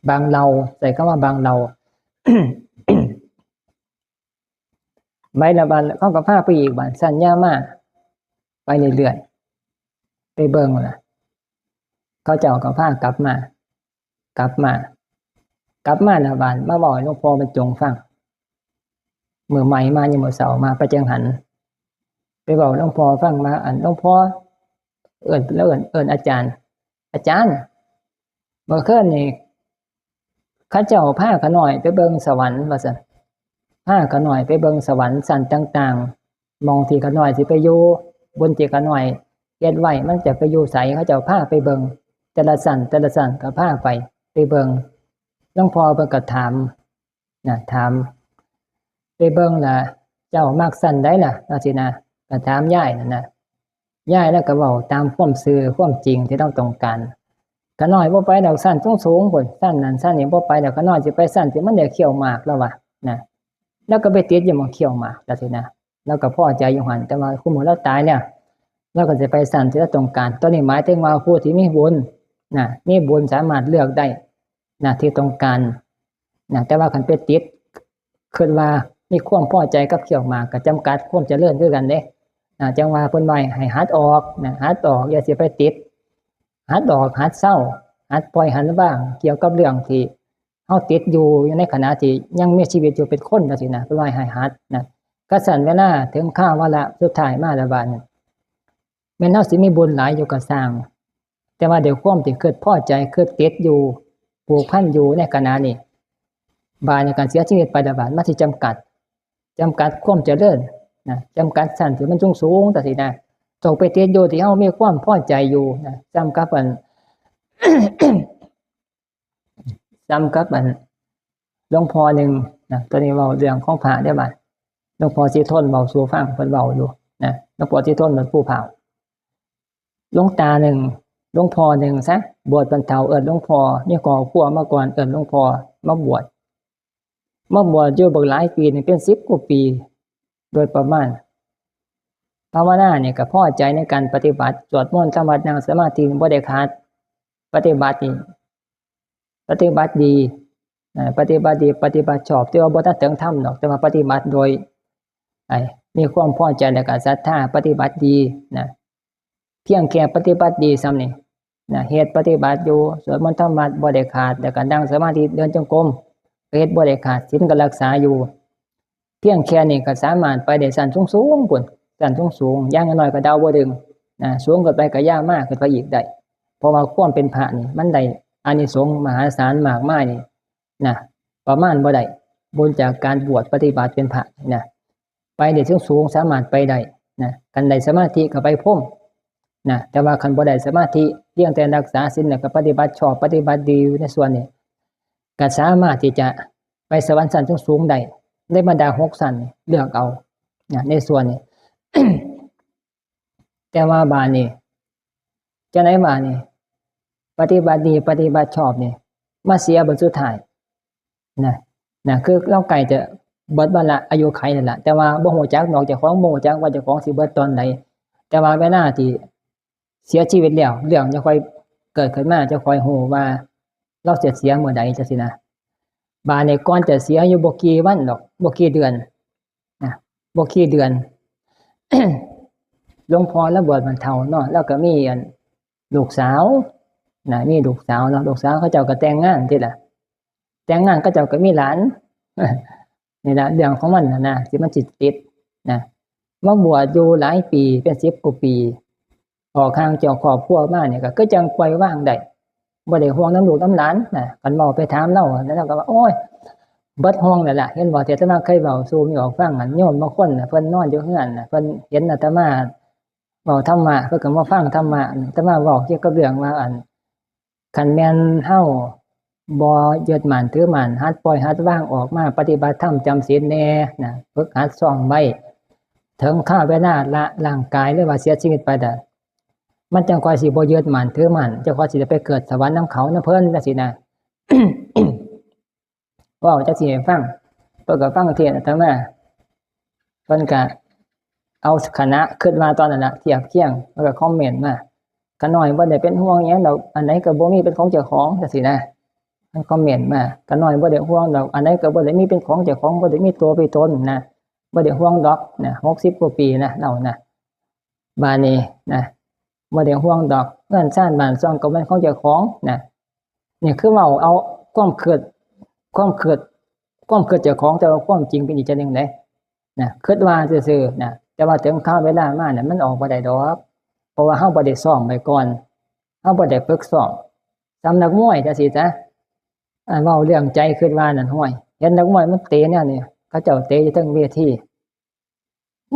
บางเหล่า ใส่คำว่าบางเหล่า ไปละบาด เขาก็พาไปอีกบาด สันยามา ไปเรื่อยๆ ไปเบิ่งล่ะ เขาเจ้าก็พากลับมา กลับมา กลับมาละบาด มาเว้าให้หลวงพ่อบรรจงฟัง มื้อใหม่มา ยังมื้อเช้ามา ไปจังหัน ไปเว้าหลวงพ่อฟังว่า อันหลวงพ่อ เอิ้น แล้วเอิ้น เอิ้นอาจารย์ อาจารย์ เมื่อคืนนี่ เขาเจ้าพาข้าน้อยไปเบิ่งสวรรค์ว่าซั่น พาข้าน้อยไปเบิ่งสวรรค์ชั้นต่างๆ หม่องที่ข้าน้อยสิไปอยู่ บุญที่ข้าน้อยเฮ็ดไว้ มันจะไปอยู่ไส เขาเจ้าพาไปเบิ่ง แต่ละชั้น แต่ละชั้นก็พาไป ไปเบิ่ง หลวงพ่อเพิ่นก็ถาม นะ ถาม ไปเบิ่งล่ะ เจ้ามักชั้นใดล่ะ จังซี้นะ ก็ถามยายนั่นนะ ยายลาวก็เว้าตามความซื่อความจริงที่ลาวต้องการ ข้าน้อยบ่ไปดอกชั้นสูงๆ พุ้น ชั้นนั้นชั้นนี้บ่ไปดอก ข้าน้อยสิไปชั้นที่มันได้เขี้ยวหมาก ลาวว่านะ ลาวก็ไปติดอยู่หม่องเขี้ยวหมาก จังซี้นะ ลาวก็พอใจอยู่หั้น แต่ว่าคุมื้อลาวตายแล้ว ลาวก็สิไปชั้นที่ลาวต้องการ ตอนนี้หมายถึงว่าผู้ที่มีบุญนะ มีบุญสามารถเลือกได้นะ ที่ต้องการนะ แต่ว่าคันไปติด คิดว่ามีความพอใจกับเขี้ยวหมาก ก็จำกัดความเจริญคือกันเด้นะ จั่งว่าเพิ่นว่าให้หัดออกนะ หัดออก อย่าสิไปติด หัดออก หัดเซา หัดปล่อย หัดวาง เกี่ยวกับเรื่องที่เฮาติดอยู่ อยู่ในขณะที่ยังมีชีวิตอยู่เป็นคนจังซี้นะ เพิ่นว่าให้หัดนะ คันซั้นเวลาถึงคราววาระสุดท้ายมาแล้วบาดนี้ แม่นเฮาสิมีบุญหลายอยู่ก็ซ่าง แต่ว่าด้วยความที่คิดพอใจ คิดติดอยู่ ผูกพันอยู่ในขณะนี้ บาดนี้การเสียชีวิตไปแล้วบาด มันสิจำกัด จำกัดความเจริญนะ จำกัดชั้นที่มันสูงๆ จังซี้นะ ต้องไปติดอยู่ที่เฮามีความพอใจอยู่นะ ส่ำกับอัน ส่ำกับอัน หลวงพ่อหนึ่งนะ ตอนนี้เว้าเรื่องของพระเด้อบาด หลวงพ่อศรีทนเว้าสู่ฟัง เพิ่นเว้าอยู่นะ หลวงพ่อศรีทนวัดภูพร้าว หลวงตาหนึ่ง หลวงพ่อหนึ่งซะ บวชบรรเทา เอิ้นหลวงพ่อ มีครอบครัวมาก่อน เอิ้นหลวงพ่อ มาบวช มาบวชอยู่บักหลายปีนี่ เป็นสิบกว่าปี โดยประมาณ ภาวนานี่ก็พอใจในการปฏิบัติ สวดมนต์ ทำวัตร นั่งสมาธิบ่ได้ขาด ปฏิบัตินี่ ปฏิบัติดีนะ ปฏิบัติดี ปฏิบัติชอบ แต่ว่าบ่ทันถึงธรรมดอก แต่ว่าปฏิบัติโดย ไอ้ มีความพอใจแล้วก็ศรัทธา ปฏิบัติดีนะ เพียงแค่ปฏิบัติดีส่ำนี่นะ เฮ็ดปฏิบัติอยู่ สวดมนต์ ทำวัตร บ่ได้ขาด แล้วก็นั่งสมาธิ เดินจงกรม ก็เฮ็ดบ่ได้ขาด ศีลก็รักษาอยู่ พียงแค่นี้ก็สามารถไปได้ชั้นสูงๆ พุ้น ชั้นสูงๆ อย่างน้อยๆ ก็ดาวบ่ดึงนะ สูงขึ้นไปก็ยาวมากขึ้นไปอีกได้ เพราะว่าความเป็นพระนี่มันได้อานิสงส์มหาศาลมากมายนี่นะ ประมาณบ่ได้ บุญจากการบวชปฏิบัติเป็นพระนะ ไปได้สูงๆ สามารถไปได้นะ คันได้สมาธิก็ไปพรหมนะ แต่ว่าคันบ่ได้สมาธิ เพียงแต่รักษาศีลแล้วก็ปฏิบัติชอบ ปฏิบัติดีอยู่ในส่วนนี้ ก็สามารถที่จะไปสวรรค์ชั้นสูงๆ ได้ ในบรรดาหกชั้นนี่เลือกเอานะ ในส่วนนี้ แต่ว่าบาดนี้ จั่งใด๋บาดนี้ ปฏิบัติดี ปฏิบัติชอบนี่ มาเสียบัดสุดท้ายนะ นะ คือลาวใกล้จะเบิดวาระอายุขัยนั่นล่ะ แต่ว่าบ่ฮู้จักดอกเจ้าของ บ่ฮู้จักว่าเจ้าของสิเบิดตอนใด แต่ว่าเวลาที่เสียชีวิตแล้ว เรื่องจะค่อยเกิดขึ้นมา จะค่อยฮู้ว่าลาวสิเสียมื้อใดจั่งซี้นะ บาดนี้ก่อนจะเสียอยู่บ่กี่วันดอก บ่กี่เดือนนะ บ่กี่เดือน หลวงพ่อลาวบวชบรรเทาเนาะ แล้วก็มีอันลูกสาวนะ มีลูกสาวเนาะ ลูกสาวเขาเจ้าก็แต่งงานติล่ะ แต่งงานเขาเจ้าก็มีหลาน นี่ล่ะเรื่องของมันน่ะนะ ที่มันสิติดนะ มาบวชอยู่หลายปี เป็นสิบกว่าปี ออกห่างจากครอบครัวมานี่ก็คือจั่งปล่อยวางได้ บ่ได้ห่วงนำลูกนำหลานนะ คันเว้าไปถามลาว แล้วลาวก็ว่า โอ้ย เบิดห่วงแล้วล่ะ เห็นบ่ ที่อาตมาเคยเว้าสู่แม่ออกฟังนั่น โยมบางคนน่ะ เพิ่นนอนอยู่เฮือนน่ะ เพิ่นเห็นอาตมาเว้าธรรมะ เพิ่นก็มาฟังธรรมะ อาตมาเว้าเกี่ยวกับเรื่องว่า อัน คันแม่นเฮาบ่ยึดมั่นถือมั่น หัดปล่อยหัดวาง ออกมาปฏิบัติธรรมจำศีลแหน่นะ ฝึกหัดซ้อมไว้ ถึงคราวเวลาละร่างกายหรือว่าเสียชีวิตไปแล้ว มันจั่งค่อยสิบ่ยึดมั่นถือมั่น จั่งค่อยสิได้ไปเกิดสวรรค์นำเขานำเพิ่นจั่งซี้นะ เว้าจั่งซี้ให้ฟัง เพิ่นก็ฟังเทศน์อาตมา เพิ่นก็เอาขณะคิดว่าตอนนั้นน่ะ เทียบเคียง เพิ่นก็คอมเมนต์มา ข้าน้อยบ่ได้เป็นห่วงหยังดอก อันใดก็บ่มีเป็นของเจ้าของจั่งซี้นะ มันคอมเมนต์มา ข้าน้อยบ่ได้ห่วงดอก อันใดก็บ่ได้มีเป็นของเจ้าของ บ่ได้มีตัวเป็นตนนะ บ่ได้ห่วงดอกนะ หกสิบกว่าปีนะ ลาวนะ บาดนี้นะ บ่ได้ห่วงดอก เฮือนซานบ้านช่องก็แม่นของเจ้าของนะ นี่คือเว้าเอาความคิด ความคิด ความคิดเจ้าของ แต่ว่าความจริงเป็นอีกจั่งหนึ่งเด้นะ คิดว่าซื่อๆนะ แต่ว่าถึงคราวเวลามาเนี่ย มันออกบ่ได้ดอก เพราะว่าเฮาบ่ได้ซ้อมไว้ก่อน เฮาบ่ได้ฝึกซ้อม ส่ำนักมวยจั่งซี้จ้ะ อ่า เว้าเรื่องใจคิดว่านั่น ห้วย เห็นนักมวยมันเตะแนวนี้ เขาเจ้าเตะอยู่เทิงเวที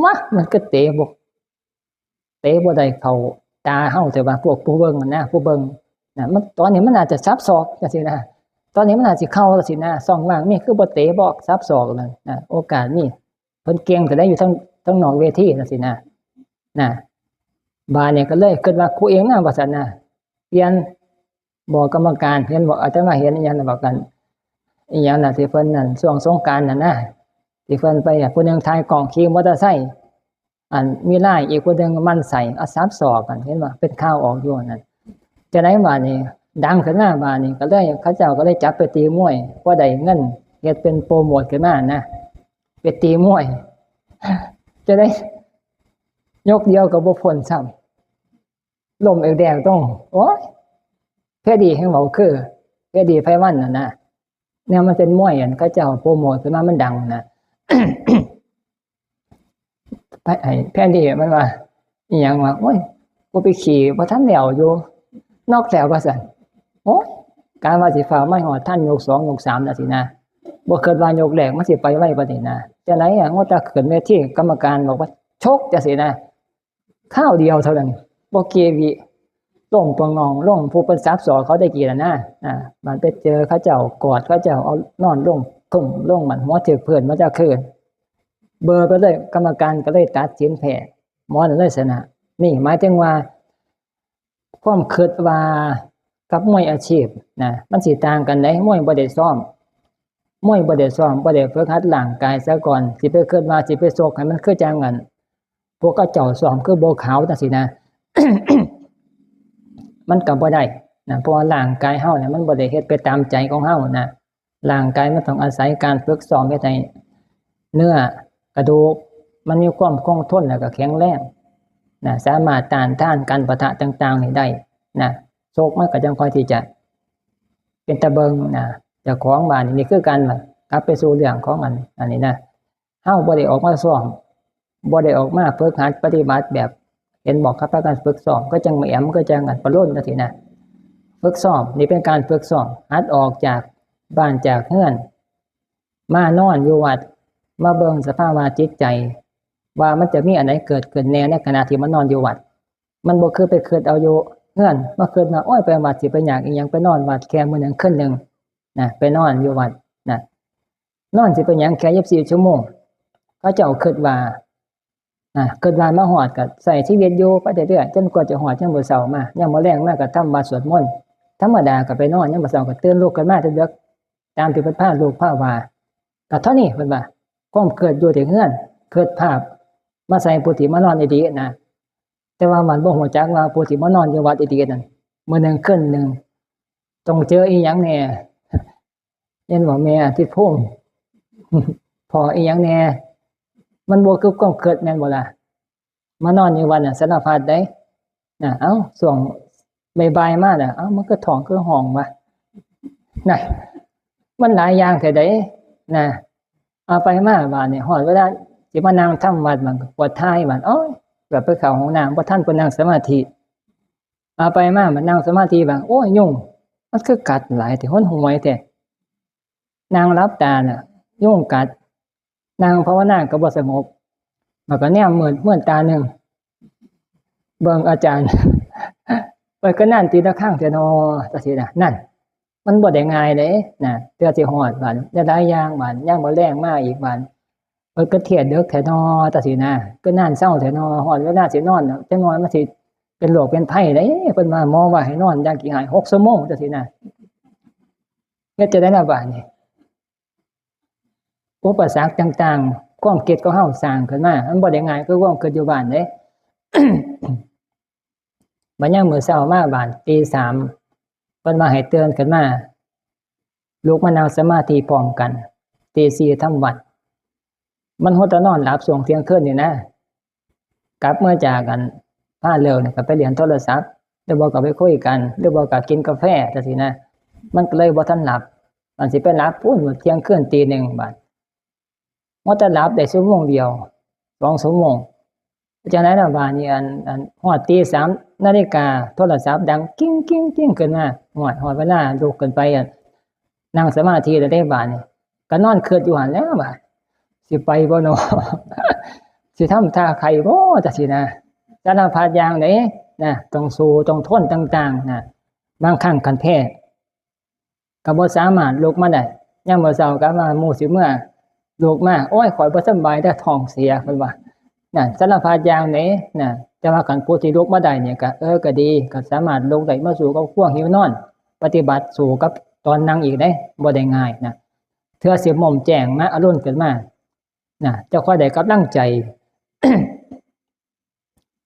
มะ มันก็เตะบ่ เตะบ่ได้เข้าตาเฮา แต่ว่าพวกผู้เบิ่งนั่นนะ ผู้เบิ่งนะ มัน ตอนนี้มันอาจจะสับศอกจั่งซี้นะ ตอนนี้มันอาจสิเข้าจั่งซี้นะ ช่องว่างมีคือบ่เตะบ่สับศอกนั่นนะ โอกาสมี เพิ่นเก่งแต่ได้อยู่ทาง ทางนอกเวทีจั่งซี้นะ นะ บาดนี้ก็เลยคิดว่าคู่เองนะ ว่าซั่นนะ เปลี่ยน บอกกรรมการ เห็นบอกอาตมาเห็นอีหยังน่ะ บอกกัน อีหยังน่ะ ที่เพิ่นนั่น ช่วงสงกรานต์น่ะนะ ที่เพิ่นไป ผู้หนึ่งถ่ายกล้องขี่มอเตอร์ไซค์ อันมีไลน์ อีกผู้หนึ่งหมั่นไส้ เอาสับศอกกัน เห็นบ่ เป็นข่าวออกอยู่นั่น จั่งใด๋บาดนี้ ดังขึ้นมาบาดนี้ ก็เลย เขาเจ้าก็เลยจับไปตีมวย พอได้เงิน เฮ็ดเป็นโปรโมทขึ้นมานะ ไปตีมวย จั่งใด๋ ยกเดียวก็บ่พ้นซ้ำ ล้มเอกแดงต้อง โอ๊ย แพดีแฮงเว้าคือ แพดีไพวันนั่นนะ แนวมันเป็นมวย อันเขาเจ้าโปรโมทขึ้นมามันดังนะ ไอ้แพดีมันว่า อีหยังวะ โอ๊ย กูไปขี่บ่ทันแล้วอยู่ น็อกแล้วว่าซั่น โอ๊ย กะว่าสิฟ้าวมาฮอดทันยกสอง ยกสามจั่งซี้นะ บ่คิดว่ายกแรกมันสิไปไวปานนี้นะ จั่งใด๋อะ ว่าแต่ขึ้นเวทีกรรมการบอกว่าชกจั่งซี้นะ คราวเดียวเท่านั้น บ่กี่วิ ล้มปะงองลง ผู้เพิ่นสับศอกเขาได้กี่ล่ะนะ อ่า มันไปเจอเขาเจ้ากอด เขาเจ้าเอานอนลง ทุ่มลง มันหัวถืกพื้นมาจากคืน เบอร์ไปเลย กรรมการก็เลยตัดสินแพ้ หมอนั่นเลยชนะ นี่หมายถึงว่า ความคิดว่ากับมวยอาชีพนะ มันสิต่างกันเด้ มวยบ่ได้ซ้อม มวยบ่ได้ซ้อม บ่ได้ฝึกหัดร่างกายซะก่อน สิไปคิดว่าสิไปชกให้มันคือจั่งอัน พวกเขาเจ้าซ้อมคือบัวขาวจั่งซี้นะ มันก็บ่ได้นะ เพราะว่าร่างกายเฮาเนี่ยมันบ่ได้เฮ็ดไปตามใจของเฮานะ ร่างกายมันต้องอาศัยการฝึกซ้อมเฮ็ดให้เนื้อกระดูกมันมีความคงทนแล้วก็แข็งแรงนะ สามารถต้านทานการปะทะต่างๆ นี่ได้นะ ชกมันก็จั่งค่อยที่จะเป็นตาเบิ่งนะ เจ้าของบาดนี้ นี่คือการกลับไปสู่เรื่องของอัน อันนี้นะ ฮาบ่ได้ออกมาซ้อม บ่ได้ออกมาฝึกหัดปฏิบัติแบบ เห็นบอกครับ พากันฝึกซ้อม ก็จั่งมาแอม ก็จั่งกันประโลมจั่งซี้นะ ฝึกซ้อม นี่เป็นการฝึกซ้อม หัดออกจากบ้านจากเฮือน มานอนอยู่วัด มาเบิ่งสภาวะจิตใจ ว่ามันจะมีอันใดเกิดขึ้นแน่ในขณะที่มานอนอยู่วัด มันบ่คือไปคิดเอาอยู่เฮือน มาคิดว่า โอ้ย ไปวัดสิไปยากอีหยัง ไปนอนวัดแค่มื้อหนึ่งคืนหนึ่งนะ ไปนอนอยู่วัดนะ นอนสิไปหยังแค่ยี่สิบสี่ชั่วโมง เขาเจ้าคิดว่า อ่ะ คิดว่ามาฮอดก็ใช้ชีวิตอยู่ไปเรื่อยๆ จนกว่าจะฮอดยามมื้อเช้ามา ยามมื้อแลงมาก็ทำวัดสวดมนต์ ธรรมดาก็ไปนอน ยามมื้อเช้าก็ตื่นลุกขึ้นมาแต่เดิก ตามที่เพิ่นพาลูกพาว่า ก็เท่านี้เพิ่นว่า ความคิดอยู่แต่เฮือน คิดภาพมาใส่ผู้ที่มานอนดีๆนะ แต่ว่ามันบ่ฮู้จักว่าผู้ที่มานอนอยู่วัดดีๆนั่น มื้อหนึ่งคืนหนึ่ง ต้องเจออีหยังแน่ เห็นบ่แม่ทิดพงษ์ พ้ออีหยังแน่ มันบ่คือความคิดแม่นบ่ล่ะ มานอนอยู่วัดน่ะสารพัดเด้ นะ เอ้า ช่วงบ่ายๆมาน่ะ เอ้า มันคือท้องคือห้องวะ นะ มันหลายอย่างแท้เด้ นะ เอาไปมาบาดนี้ ฮอดเวลาสิมานั่งทำวัด มันก็ปวดท้ายบาด โอ๊ย แบบไปเข้าห้องน้ำบ่ทัน ไปนั่งสมาธิ เอาไปมา มันนั่งสมาธิบาด โอ๊ย ยุง มันคือกัดหลายแท้ หนหวยแท้ นั่งหลับตาน่ะ ยุงกัด นั่งภาวนาก็บ่สงบ มันก็แนมมืด มืดตาหนึ่ง เบิ่งอาจารย์ ไปก็นั่นตีละครั้งแท้นอ จังซี้นะ นั่น มันบ่ได้ง่ายเด้นะ เทื่อสิฮอดบาด หลายๆอย่างบาด ยามมื้อแลงมาอีกบาด เพิ่นก็เทศน์เดิกแท้นอ จังซี้นะ ก็นั่นเซาแท้นอ ฮอดเวลาสินอนแล้ว จักหน่อยมันสิเป็นโรคเป็นภัยเด้ เพิ่นว่าหมอว่าให้นอนอย่างขี้ฮ้ายหกชั่วโมง จังซี้นะ เฮ็ดจั่งใดล่ะบาดนี้ อุปสรรคต่างๆ ความคิดของเฮาสร้างขึ้นมา มันบ่ได้ง่ายคือความคิดอยู่บ้านเด้ บัดยามมื้อเช้ามาบ้านตีสาม เพิ่นว่าให้ตื่นขึ้นมา ลุกมานั่งสมาธิพร้อมกัน ตีสี่ทำวัด มันหัวแต่นอนหลับช่วงเที่ยงคืนนี่นะ กลับมาจากอันพาเลิกนี่ก็ไปเล่นโทรศัพท์ หรือบ่ก็ไปคุยกัน หรือบ่ก็กินกาแฟจังซี้นะ มันก็เลยบ่ทันหลับ อันสิไปหลับพู้นเที่ยงคืนตีหนึ่งบาด ว่าแต่หลับได้ชั่วโมงเดียว สองชั่วโมง จั่งใดล่ะบาดนี้ อัน อัน ฮอดตีสามนาฬิกา โทรศัพท์ดังกิ้ง กิ้ง กิ้งขึ้นมา ฮอด ฮอดเวลาลุกขึ้นไป อัน นั่งสมาธิแล้วเด้บาดนี้ ก็นอนคิดอยู่หั่นแหล้วบาด สิไปบ่น้อ สิทำท่าไข้บ่ จังซี้นะ สารพัดอย่างเด้นะ ต้องสู้ ต้องทนต่างๆนะ บางครั้งคันแพ้ ก็บ่สามารถลุกมาได้ ยามมื้อเช้าก็ว่าหมู่สิเมือ ลุกมา โอ้ย ข้อยบ่สำบายเด้อ ท้องเสีย เพิ่นว่า นั่น สารพัดอย่างเด้นะ แต่ว่าคันผู้ที่ลุกมาได้นี่ก็ เออ ก็ดี ก็สามารถลุกได้ มาสู้กับความหิวนอน ปฏิบัติสู้กับตอนนั่งอีกเด้ บ่ได้ง่ายนะ เทื่อสิม่มแจ้งมา อรุณขึ้นมา นะ เจ้าค่อยได้กำลังใจ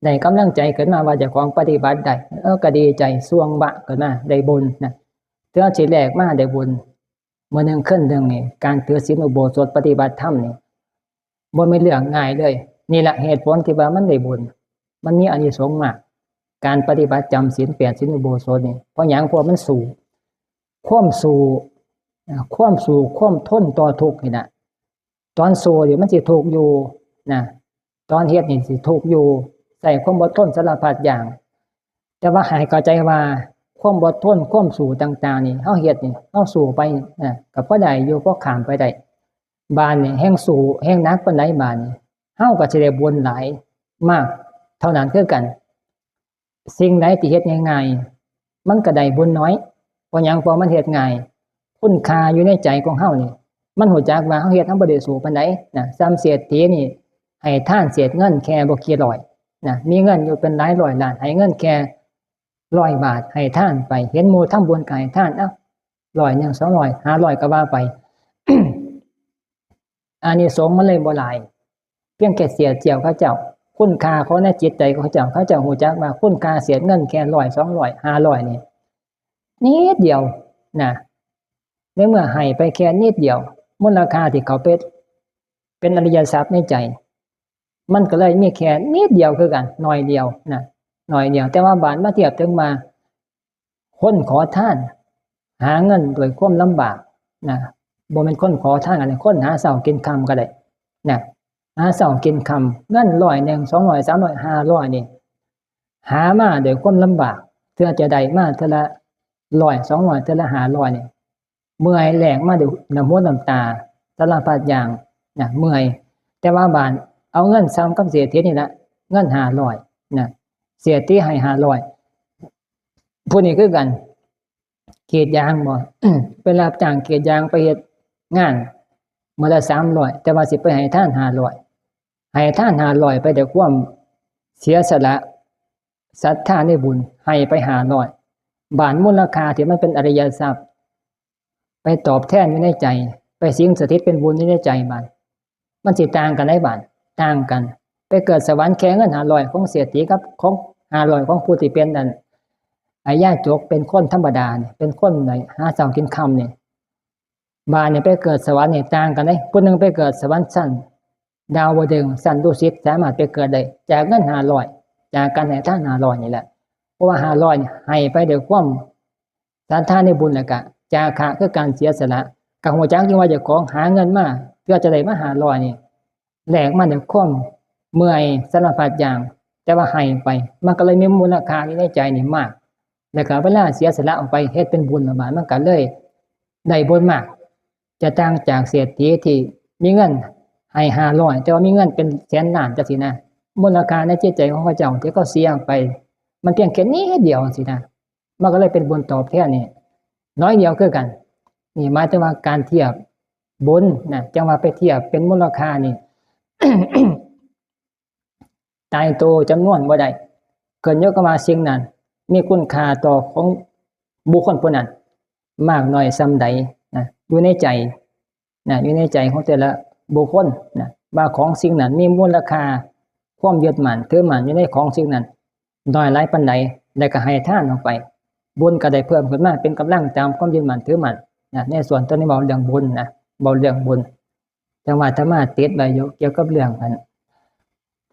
ได้กำลังใจขึ้นมาว่าเจ้าของปฏิบัติได้ เออ ก็ดีใจ ส่วงบะขึ้นมา ได้บุญนะ เทื่อสิแลกมาได้บุญ มื้อหนึ่งคืนหนึ่งนี่ การถือศีลอุโบสถปฏิบัติธรรมนี่ บ่แม่นเรื่องง่ายเลย นี่แหละเหตุผลที่ว่ามันได้บุญ มันมีอานิสงส์มาก การปฏิบัติจำศีลแปด ศีลอุโบสถนี่ เพราะหยัง เพราะมันสู้ ความสู้ อ่า ความสู้ ความทนต่อทุกข์นี่นะ ตอนสู้นี่มันสิทุกข์อยู่นะ ตอนเฮ็ดนี่สิทุกข์อยู่ ใช้ความอดทนสารพัดอย่าง แต่ว่าให้เข้าใจว่าความอดทน ความสู้ต่างๆนี่ เฮาเฮ็ดนี่ เฮาสู้ไปนะ ก็พอได้อยู่ พอข้ามไปได้ บาดนี่แฮ่งสู้ แฮ่งหนักปานใดบาดนี่ เฮาก็สิได้บุญหลายมากเท่านั้นคือกัน สิ่งใดที่เฮ็ดง่ายๆ มันก็ได้บุญน้อย เพราะหยัง เพราะมันเฮ็ดง่าย คุณค่าอยู่ในใจของเฮานี่ มันรู้จักว่าเฮาเฮ็ด เฮาบ่ได้สู้ปานใดนะ ส่ำเศรษฐีนี่ ให้ทานเศษเงินแค่บ่กี่ร้อยนะ มีเงินอยู่เป็นหลายร้อยล้าน ให้เงินแค่ร้อยบาท ให้ทานไป เห็นหมู่ทำบุญก็ให้ทาน เอ้า ร้อยหนึ่ง สองร้อย ห้าร้อย ก็ว่าไป อานิสงส์มันเลยบ่หลาย เพียงแค่เศษเสี้ยวเขาเจ้า คุณค่าของในจิตใจของเขาเจ้า เขาเจ้ารู้จักว่าคุณค่าเศษเงินแค่ร้อย สองร้อย ห้าร้อย นี่ นิดเดียวนะ ในเมื่อให้ไปแค่นิดเดียว มูลค่าที่เขาเป็น เป็นอริยทรัพย์ในใจ มันก็เลยมีแค่นิดเดียวคือกัน น้อยเดียวนะ น้อยเดียว แต่ว่าบาดมาเทียบถึงว่า คนขอทาน หาเงินด้วยความลำบากนะ บ่แม่นคนขอทาน อันนี้คนหาเช้ากินค่ำก็ได้ นะ หาเช้ากินค่ำ เงินร้อยหนึ่ง สองร้อย สามร้อย ห้าร้อย นี่ หามาด้วยความลำบาก เทื่อจะได้มาเทื่อละร้อย สองร้อย เทื่อละห้าร้อย นี่ เมื่อยแลกมาด้วยน้ำหูน้ำตา สารพัดอย่างนะ เมื่อย แต่ว่าบาดเอาเงินส่ำกับเศรษฐีนี่ละ เงินห้าร้อยนะ เศรษฐีให้ห้าร้อย ผู้นี้คือกัน กรีดยางบ่ ไปรับจ้างกรีดยาง ไปเฮ็ดงานมื้อละสามร้อย แต่ว่าสิไปให้ทานห้าร้อย ให้ทานห้าร้อย ไปด้วยความเสียสละ ศรัทธาในบุญ ให้ไปห้าร้อย บาดมูลค่าที่มันเป็นอริยทรัพย์ ไปตอบแทนอยู่ในใจ ไปสิงสถิตเป็นบุญอยู่ในใจบาด มันสิต่างกันได้บาด ต่างกัน ไปเกิดสวรรค์แค่เงินห้าร้อยของเศรษฐีกับของห้าร้อยของผู้ที่เป็นอัน อายาจก เป็นคนธรรมดาเนี่ย เป็นคนไหนหาเช้ากินค่ำเนี่ย บาดเนี่ยไปเกิดสวรรค์เนี่ยต่างกันเด้ ผู้หนึ่งไปเกิดสวรรค์ชั้นดาวดึงส์ ชั้นดุสิต สามารถไปเกิดได้ จากเงินห้าร้อย จากการให้ทานห้าร้อยนี่แหละ เพราะว่าห้าร้อยเนี่ยให้ไปด้วยความศรัทธาในบุญ แล้วก็จาคะ คือการเสียสละ ก็ฮู้จักอยู่ว่าเจ้าของหาเงินมา เพื่อจะได้มาห้าร้อยนี่ แลกมาด้วยความเมื่อยสารพัดอย่าง แต่ว่าให้ไป มันก็เลยมีมูลค่าอยู่ในใจนี่มาก แล้วก็เวลาเสียสละออกไปเฮ็ดเป็นบุญละบาด มันก็เลยได้บุญมาก จะต่างจากเศรษฐีที่มีเงินให้ห้าร้อย แต่ว่ามีเงินเป็นแสนล้านจังซี้นะ มูลค่าในจิตใจของเขาเจ้าที่เขาเสียออกไป มันเพียงแค่นิดเดียวจังซี้นะ มันก็เลยเป็นบุญตอบแทนนี่น้อยเดียวคือกัน นี่หมายถึงว่าการเทียบบุญนะ จั่งว่าไปเทียบเป็นมูลค่านี่ ตายตัวจำนวนบ่ได้ ขึ้นอยู่กับว่าสิ่งนั้นมีคุณค่าต่อของบุคคลผู้นั้นมากน้อยส่ำใดนะ อยู่ในใจนะ อยู่ในใจของแต่ละบุคคลนะ ว่าของสิ่งนั้นมีมูลค่า ความยึดมั่นถือมั่นอยู่ในของสิ่งนั้นน้อยหลายปานใด แล้วก็ให้ทานออกไป บุญก็ได้เพิ่มขึ้นมาเป็นกำลังตามความยึดมั่นถือมั่นนะ ในส่วนตัวนี้เว้าเรื่องบุญนะ เว้าเรื่องบุญ จั่งว่าอาตมาติดไว้อยู่เกี่ยวกับเรื่องอัน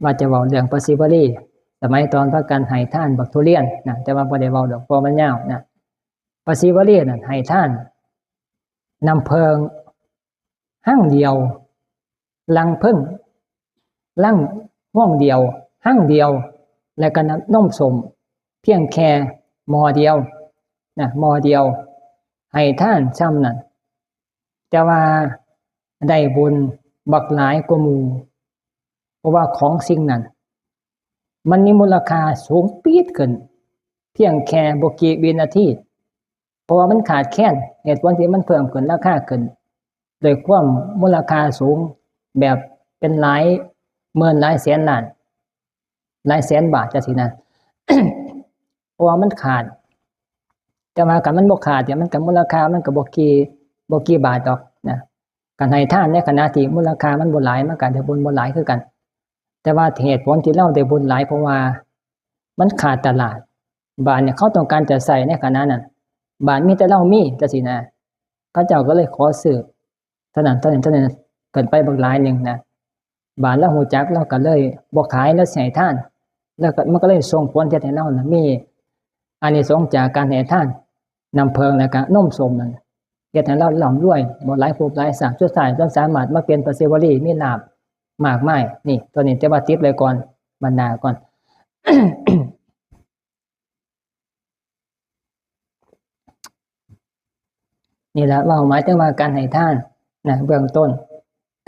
ว่าจะเว้าเรื่องพระศิวลี สมัยตอนพากันให้ทานบักทุเรียนนะ แต่ว่าบ่ได้เว้าดอก เพราะมันยาวนะ พระศิวลีนั่นให้ทานน้ำเพิงหั้งเดียว รังผึ้ง รังห้องเดียว หั้งเดียว แล้วก็น้ำนมส้มเพียงแค่หม้อเดียวนะ หม้อเดียว ให้ทานส่ำนั้น แต่ว่าได้บุญบักหลายกว่าหมู่ เพราะว่าของสิ่งนั้น มันมีมูลค่าสูงปี๊ดขึ้น เพียงแค่บ่กี่วินาที เพราะว่ามันขาดแคลน เหตุผลที่มันเพิ่มขึ้นราคาขึ้น ด้วยความมูลค่าสูง แบบเป็นหลายหมื่นหลายแสนล้าน หลายแสนบาทจังซี้นะ เพราะว่ามันขาด แต่ว่าคันมันบ่ขาดเนี่ย มันก็มูลค่ามันก็บ่กี่ บ่กี่บาทดอกนะ คันให้ทานในขณะที่มูลค่ามันบ่หลาย มันก็ได้บุญบ่หลายคือกัน แต่ว่าเหตุผลที่ลาวได้บุญหลาย เพราะว่ามันขาดตลาด บาดเนี่ยเขาต้องการจะใช้ในขณะนั้น บาดมีแต่ลาวมีจังซี้นะ เขาเจ้าก็เลยขอซื้อ เท่านั้น เท่านั้น เท่านั้น เกินไปบักหลายหนึ่งนะ บาดลาวฮู้จัก ลาวก็เลยบ่ขาย ลาวสิให้ทาน แล้วก็มันก็เลยส่งผลเฮ็ดให้ลาวน่ะมีอานิสงส์จากการให้ทาน น้ำเพิงแล้วก็นมส้มนั่น เฮ็ดให้ลาวร่ำรวย บ่หลายภพหลายชาติ สุดท้ายลาวสามารถมาเป็นพระศิวลี มีลาภมากมาย นี่ ตัวนี้จะว่าติดไว้ก่อน บรรณาก่อน นี่ละ เว้าหมายถึงว่าการให้ทานนะ เบื้องต้น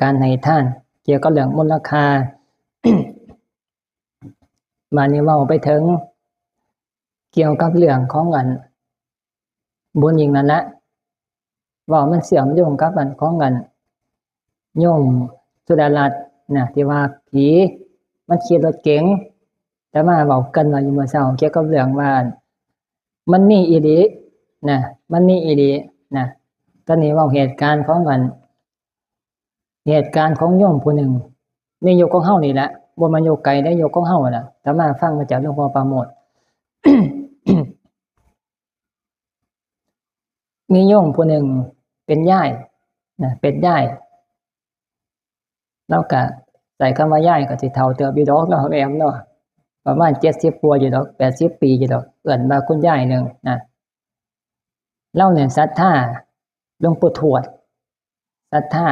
การให้ทาน เกี่ยวกับเรื่องมูลค่า บาดนี้เว้าไปถึง เกี่ยวกับเรื่องของอัน บุญอีกนั่นละ เว้ามันเชื่อมโยงกับอันของอัน โยมสุดารัตน์นะ ที่ว่าผีมันขี่รถเก๋ง แต่มาเว้ากันว่าอยู่เมื่อเช้า เกี่ยวกับเรื่องว่า มันมีอีหลีนะ มันมีอีหลีนะ ตอนนี้เว้าเหตุการณ์ของอัน เหตุการณ์ของโยมผู้หนึ่ง ในยุคของเฮานี่แหละ บ่แม่นยุคไกลเด้ ยุคของเฮาน่ะ อาตมาฟังมาจากหลวงพ่อปราโมทย์ มีโยมผู้หนึ่งเป็นยายนะ เป็นยาย ลาวก็ใช้คำว่ายายก็สิเฒ่าเติบอยู่ดอก ลาวแอมเนาะ ประมาณเจ็ดสิบกว่าอยู่ดอก แปดสิบปีอยู่ดอก เอิ้นว่าคุณยายหนึ่งนะ ลาวเนี่ยศรัทธาหลวงปู่ทวด ศรัทธา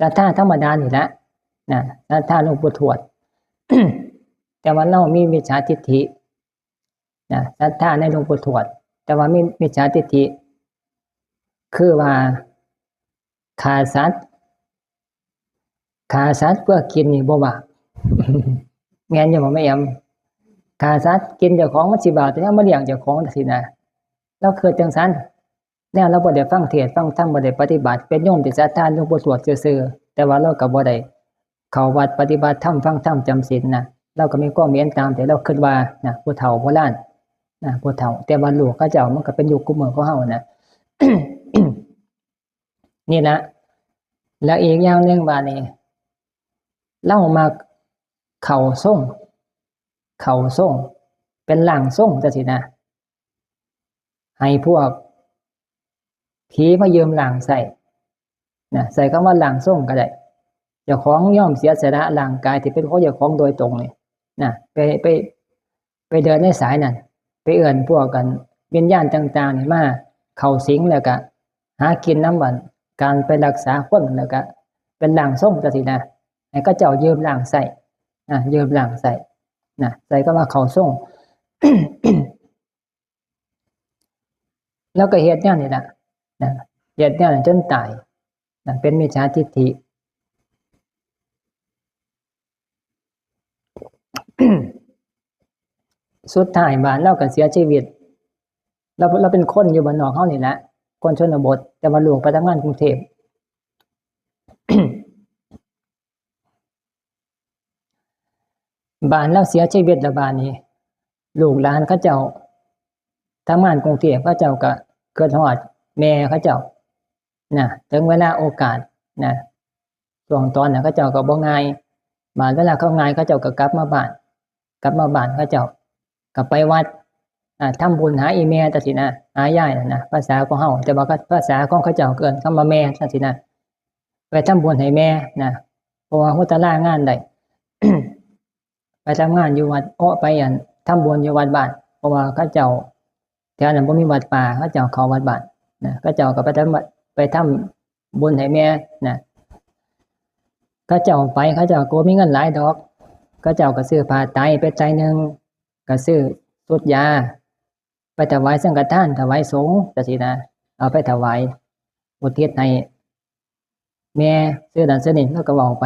ศรัทธาธรรมดานี่แหละ นะ ศรัทธาหลวงปู่ทวด แต่ว่าเรามีมิจฉาทิฏฐิ นะ ศรัทธาในหลวงปู่ทวด แต่ว่ามีมิจฉาทิฏฐิ คือว่าฆ่าสัตว์ ฆ่าสัตว์เพื่อกินนี่บ่บาป แม่นอยู่บ่แม่แอม? ฆ่าสัตว์กินเจ้าของมันสิบาป แต่ยังมาเลี้ยงเจ้าของจังซี่นะ เราคิดจังซั่น แนวเราบ่ได้ฟังเทศน์ฟังธรรม บ่ได้ปฏิบัติ เป็นโยมที่ศรัทธาหลวงปู่ทวดซื่อๆ แต่ว่าเราก็บ่ได้เข้าวัดปฏิบัติธรรม ฟังธรรม จำศีลนะ เราก็มีความเห็นตามที่เราคิดว่านะ ผู้เฒ่าโบราณนะ ผู้เฒ่า แต่ว่าลูกเขาเจ้ามันก็เป็นยุคคุมื้อของเฮานะ นี่นะ แล้วอีกอย่างหนึ่งบาดนี้ เรามาเข้าทรง เข้าทรง เป็นร่างทรงจังซี่นะ ให้พวกผีมายืมร่างใช้นะ ใช้คำว่าร่างทรงก็ได้ เจ้าของยอมเสียสละร่างกายที่เป็นของเจ้าของโดยตรงนี่นะ ไป ไป ไปเดินในสายนั้น ไปเอิ้นพวกกันวิญญาณต่างๆ นี่มาเข้าสิง แล้วก็หากินนำอันการไปรักษาคน แล้วก็เป็นร่างทรงจังซี่นะ ให้เขาเจ้ายืมร่างใช้นะ ยืมร่างใช้นะ ใช้คำว่าเข้าทรง แล้วก็เฮ็ดแนวนี้ล่ะนะ เฮ็ดแนวนั้นจนตายนะ เป็นมิจฉาทิฏฐิ สุดท้ายบาดเราก็เสียชีวิต เรา เราเป็นคนอยู่บ้านนอกเฮานี่แหละ คนชนบท แต่ว่าลูกไปทำงานกรุงเทพฯ บาดเราเสียชีวิตแล้วบาดนี้ ลูกหลานเขาเจ้าทำงานกรุงเทพฯ เขาเจ้าก็คิดฮอดแม่เขาเจ้านะ ถึงเวลาโอกาสนะ ช่วงตอนนั้นเขาเจ้าก็บ่ง่าย บาดเวลาเขาง่ายเขาเจ้าก็กลับมาบ้าน กลับมาบ้านเขาเจ้าก็ไปวัด อ่า ทำบุญหาอีแม่จังซี่นะ หายายนั่นนะ ภาษาของเฮา แต่ว่าภาษาของเขาเจ้าเอิ้นคำว่าแม่จังซี่นะ ไปทำบุญให้แม่นะ เพราะว่าฮู้แต่ลางานได้ ไปทำงานอยู่วัด โอ้ ไปอันทำบุญอยู่วัดบ้าน เพราะว่าเขาเจ้าแถวนั้นบ่มีวัดป่า เขาเจ้าเข้าวัดบ้านนะ เขาเจ้าก็ไปทำวัด ไปทำบุญให้แม่นะ เขาเจ้าไป เขาเจ้าก็บ่มีเงินหลายดอก เขาเจ้าก็ซื้อผ้าไตรไปไตรหนึ่ง ก็ซื้อชุดยา ไปถวายสังฆทาน ถวายสงฆ์จังซี่นะ เอาไปถวาย อุทิศให้แม่ ซื้อนั่นซื้อนี่ แล้วก็เว้าไป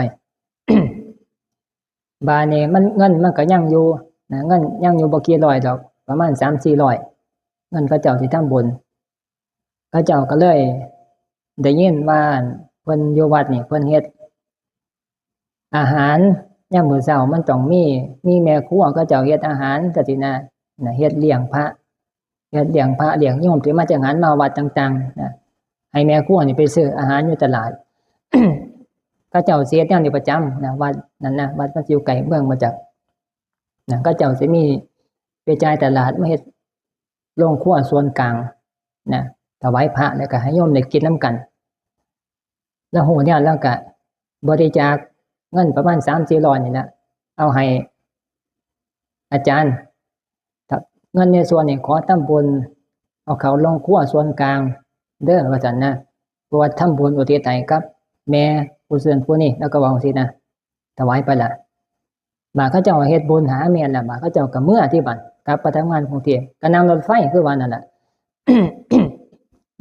บาดนี้มัน เงินมันก็ยังอยู่นะ เงินยังอยู่บ่กี่ร้อยดอก ประมาณสามสี่ร้อย เงินเขาเจ้าที่ทำบุญ เขาเจ้าก็เลยได้ยินว่าเพิ่นอยู่วัดนี่เพิ่นเฮ็ด อาหารยามมื้อเช้ามันต้องมี มีแม่ครัวเขาเจ้าเฮ็ดอาหารจังซี่นะ นะ เฮ็ดเลี้ยงพระ เฮ็ดเลี้ยงพระเลี้ยงโยมที่มาจัดงานมาวัดต่างๆ นะ ให้แม่ครัวนี่ไปซื้ออาหารอยู่ตลาด เขาเจ้าสิเฮ็ดแนวนี้ประจำนะ วัดนั่นนะ วัดมันอยู่ไกลเมืองมาจาก นะ เขาเจ้าสิมีไปจ่ายตลาด มาเฮ็ดโรงครัวส่วนกลางนะ ถวายพระ แล้วก็ให้โยมได้กินนำกัน แล้วฮู้แนวแล้วก็บริจาคเงินประมาณสามสี่ร้อยนี่นะ เอาให้อาจารย์ ครับ เงินในส่วนนี้ขอทำบุญ เอาเข้าโรงครัวส่วนกลางเด้อ ว่าซั่นนะ เพราะว่าทำบุญอุทิศให้กับแม่ผู้เฒ่าผู้นี้ แล้วก็เว้าจังซี่นะ ถวายไปละ บาดเขาเจ้าเฮ็ดบุญหาแม่นละ บาดเขาเจ้าก็เมือที่บ้าน กลับไปทำงานกรุงเทพฯ ก็นั่งรถไฟคือว่านั่นล่ะ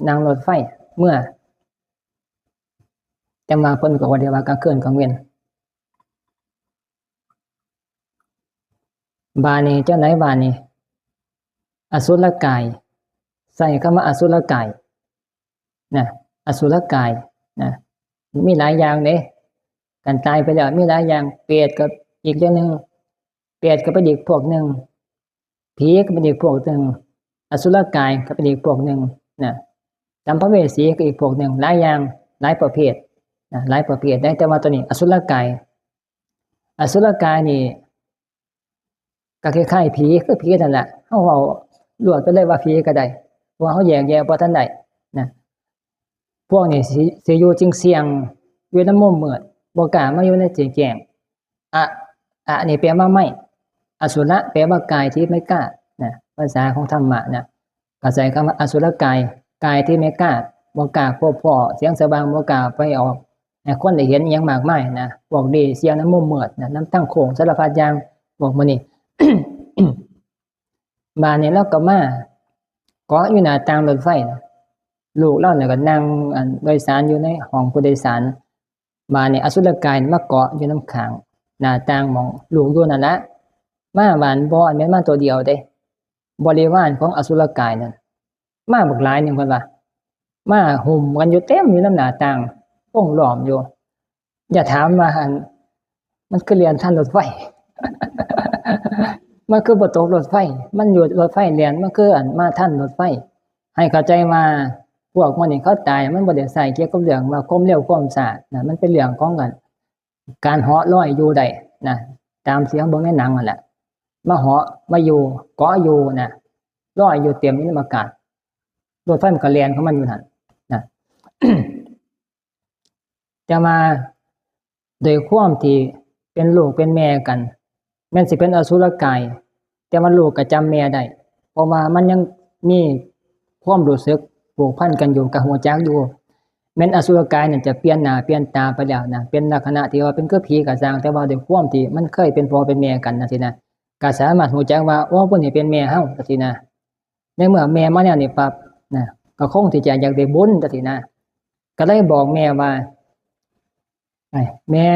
นั่งรถไฟเมือ แต่ว่าเพิ่นก็บ่ได้ว่ากลางคืนกลางเว็น บาดนี้จั่งใดบาดนี้ อสุรกาย ใช้คำว่าอสุรกายนะ อสุรกายนะ มีหลายอย่างเด้ การตายไปแล้วมีหลายอย่าง เปรตก็อีกอย่างหนึ่ง เปรตก็เป็นอีกพวกหนึ่ง ผีก็เป็นอีกพวกหนึ่ง อสุรกายก็เป็นอีกพวกหนึ่งนะ สัมภเวสีก็อีกพวกหนึ่ง หลายอย่าง หลายประเภทนะ หลายประเภทได้ แต่ว่าตัวนี้อสุรกาย อสุรกายนี่ ก็คล้ายๆผี คือผีนั่นแหละ เฮาเว้าลวดไปเลยว่าผีก็ได้ เพราะว่าเฮาแยกแยะบ่ทันได้นะ พวกนี้สิ สิอยู่เสี่ยงๆ อยู่ในมุมมืด บ่กล้ามาอยู่ในที่แจ้ง อะ อะนี่แปลว่าไม่ อสุร แปลว่ากายที่ไม่กล้านะ ภาษาของธรรมะนะ ก็ใช้คำว่าอสุรกาย กายที่ไม่กล้า บ่กล้าพบพ้อแสงสว่าง บ่กล้าไปออก ให้คนได้เห็นอิหยังมากมายนะ พวกเล่ห์เสี่ยงในมุมมืดนะ นำทางโค้งสารพัดอย่าง พวกหมู่นี้ บาดนี้ลาวก็มาเกาะอยู่หน้าต่างรถไฟนะ ลูกลาวเนี่ยก็นั่ง อัน โดยสารอยู่ในห้องผู้โดยสาร บาดนี้อสุรกายมาเกาะอยู่นำข้างหน้าต่างหม่องลูกอยู่นั่นละ มาบาดบ่แม่นมาตัวเดียวเด้ บริวารของอสุรกายนั่น มาบักหลายหนึ่งเพิ่นว่า มาหุ้มกันอยู่เต็มอยู่นำหน้าต่าง วงล้อมอยู่ อย่าถามว่า อัน มันคือแล่นทันรถไฟ มันคือบ่ตกรถไฟ มันอยู่รถไฟแล่น มันคือ อัน มาทันรถไฟ ให้เข้าใจว่าพวกหมู่นี้เขาตาย มันบ่ได้ใส่เกี่ยวกับเรื่องว่าความเร็วความช้านะ มันเป็นเรื่องของ อัน การเหาะลอยอยู่ได้นะ ตามที่เฮาเบิ่งในหนังนั่นแหละ มาเหาะ มาอยู่ เกาะอยู่นะ ลอยอยู่เต็มอยู่ในอากาศ รถไฟมันก็แล่นของมันอยู่หั่นนะ แต่ว่าโดยความที่เป็นลูกเป็นแม่กัน แม่นสิเป็นอสุรกาย แต่ว่าลูกก็จำแม่ได้ เพราะว่ามันยังมีความรู้สึกผูกพันกันอยู่ ก็ฮู้จักอยู่ แม่นอสุรกายนั่นจะเปลี่ยนหน้าเปลี่ยนตาไปแล้วนะ เป็นลักษณะที่ว่าเป็นคือผีก็ซ่าง แต่ว่าด้วยความที่มันเคยเป็นพ่อเป็นแม่กันจังซี้นะ ก็สามารถฮู้จักว่า โอ้ ผู้นี้เป็นแม่เฮาจังซี้นะ ในเมื่อแม่มาแนวนี้ปั๊บนะ ก็คงที่จะอยากได้บุญจังซี้นะ ก็เลยบอกแม่ว่า ไอ้ แม่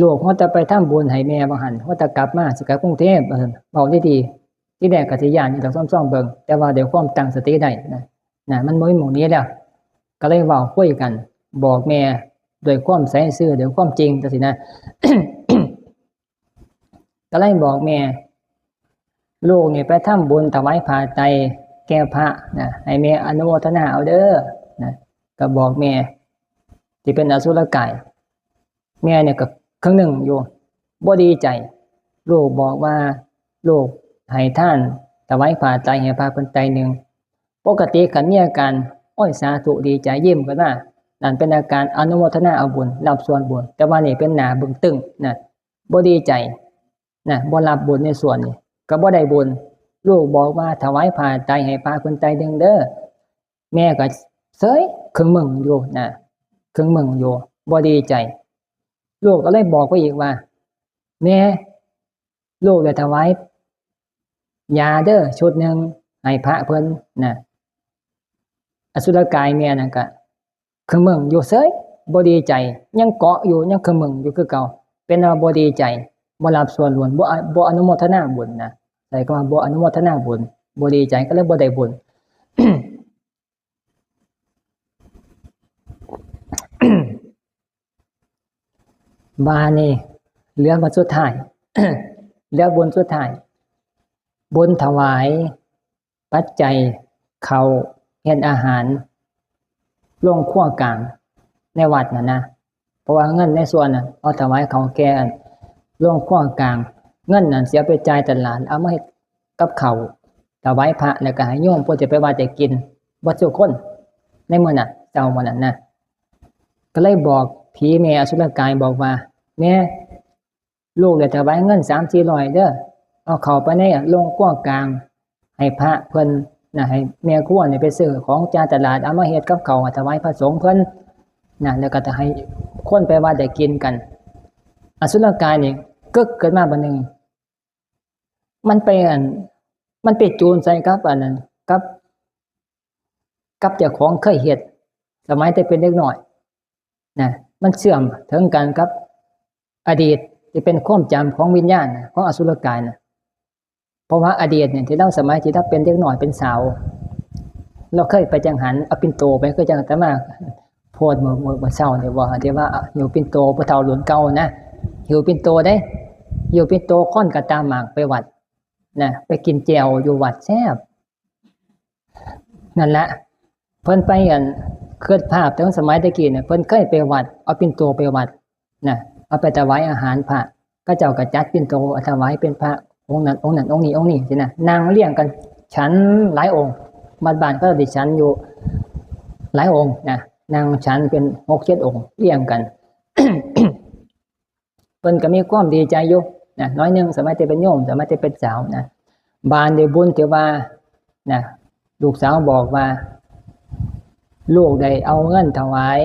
ลูกว่าจะไปทำบุญให้แม่ว่าหั่น ว่าจะกลับมา สิกลับกรุงเทพฯ เออ เว้าดีๆ ทีแรกก็สิย้านอยู่ดอก ซ่อมๆ เบิ่ง แต่ว่าด้วยความตั้งสติได้นะ นะ มันบ่มีหม่องหนีแล้ว ก็เลยเว้าคุยกัน บอกแม่ด้วยความใสซื่อ ด้วยความจริงจังซี้นะ ก็เลยบอกแม่ ลูกนี่ไปทำบุญถวายผ้าไตรแก่พระนะ ให้แม่อนุโมทนาเอาเด้อนะ ก็บอกแม่ที่เป็นอสุรกาย แม่เนี่ยก็ครึ่งหนึ่งอยู่ บ่ดีใจ ลูกบอกว่าลูกให้ทานถวายผ้าไตรให้พระเพิ่นไตรหนึ่ง ปกติคันมีอาการ โอ้ย สาธุ ดีใจ ยิ้มขึ้นมา นั่นเป็นอาการอนุโมทนาเอาบุญ รับส่วนบุญ แต่ว่านี่เป็นหน้าบึ้งตึงนะ บ่ดีใจนะ บ่รับบุญในส่วนนี้ ก็บ่ได้บุญ ลูกบอกว่าถวายผ้าไตรให้พระเพิ่นไตรหนึ่งเด้อ แม่ก็เฉย ครึ่งมึงอยู่นะ ครึ่งมึงอยู่ บ่ดีใจ ลูกก็เลยบอกไปอีกว่า แม่ ลูกได้ถวายยาเด้อชุดหนึ่ง ให้พระเพิ่นนะ อสุรกายแม่นั่นก็ครึ่งมึงอยู่เฉย บ่ดีใจ ยังเกาะอยู่ ยังครึ่งมึงอยู่คือเก่า เป็นว่าบ่ดีใจ บ่รับส่วนบุญ บ่ บ่อนุโมทนาบุญนะ ใช้คำว่าบ่อนุโมทนาบุญ บ่ดีใจ ก็เลยบ่ได้บุญ บาดนี้เหลือมาสุดท้าย เหลือบุญสุดท้าย บุญถวายปัจจัย ข้าว เฮ็ดอาหาร โรงครัวกลางในวัดน่ะนะ เพราะว่าเงินในส่วนน่ะ เอาถวายข้าวแก่โรงครัวกลาง เงินนั่นสิเอาไปจ่ายตลาด เอามาเฮ็ดกับข้าว ถวายพระ แล้วก็ให้โยมเพิ่นจะไปวัดจะกิน เบิดทุกคน ในมื้อนั้น เช้ามื้อนั้นนะ ก็เลยบอกผีแม่อสุรกายบอกว่า แม่ ลูกได้ถวายเงินสามสี่ร้อยเด้อ เอาเข้าไปในโรงครัวกลาง ให้พระเพิ่นนะ ให้แม่ครัวนี่ไปซื้อของจากตลาด เอามาเฮ็ดกับข้าวถวายพระสงฆ์เพิ่นนะ แล้วก็จะให้คนไปวัดได้กินกัน อสุรกายนี่กึกขึ้นมาบัดหนึ่ง มันไป อัน มันไปจูนใส่กับอันนั้น กับ กับเจ้าของเคยเฮ็ด สมัยแต่เป็นเด็กน้อยนะ มันเชื่อมถึงกันกับอดีตที่เป็นความจำของวิญญาณนะ ของอสุรกายนะ เพราะว่าอดีตเนี่ย ที่ลาวสมัยที่ลาวเป็นเด็กน้อยเป็นสาว ลาวเคยไปจังหัน เอาปิ่นโตไป คือจังอาตมาโพสต์เมื่อ เมื่อ เมื่อเช้านี่ว่า ที่ว่าหิ้วปิ่นโตผู้เฒ่ารุ่นเก่านะ หิ้วปิ่นโตเด้ หิ้วปิ่นโตค้อนกะตาหมากไปวัดนะ ไปกินแจ่วอยู่วัดแซ่บ นั่นละ เพิ่นไป อัน คิดภาพถึงสมัยแต่กี้เนี่ย เพิ่นเคยไปวัด เอาปิ่นโตไปวัดนะ เอาไปถวายอาหารพระ เขาเจ้าก็จัดปิ่นโตถวายเป็นพระองค์นั้นองค์นั้นองค์นี้องค์นี้จังซี้นะ นั่งเรียงกันฉันหลายองค์ บ้านๆ เขาสิฉันอยู่หลายองค์นะ นั่งฉันเป็นหกเจ็ดองค์เรียงกัน เพิ่นก็มีความดีใจอยู่นะ น้อยหนึ่ง สมัยแต่เป็นโยม สมัยแต่เป็นสาวนะ บาดนี้บุญที่ว่านะ ลูกสาวบอกว่า ลูกได้เอาเงินถวาย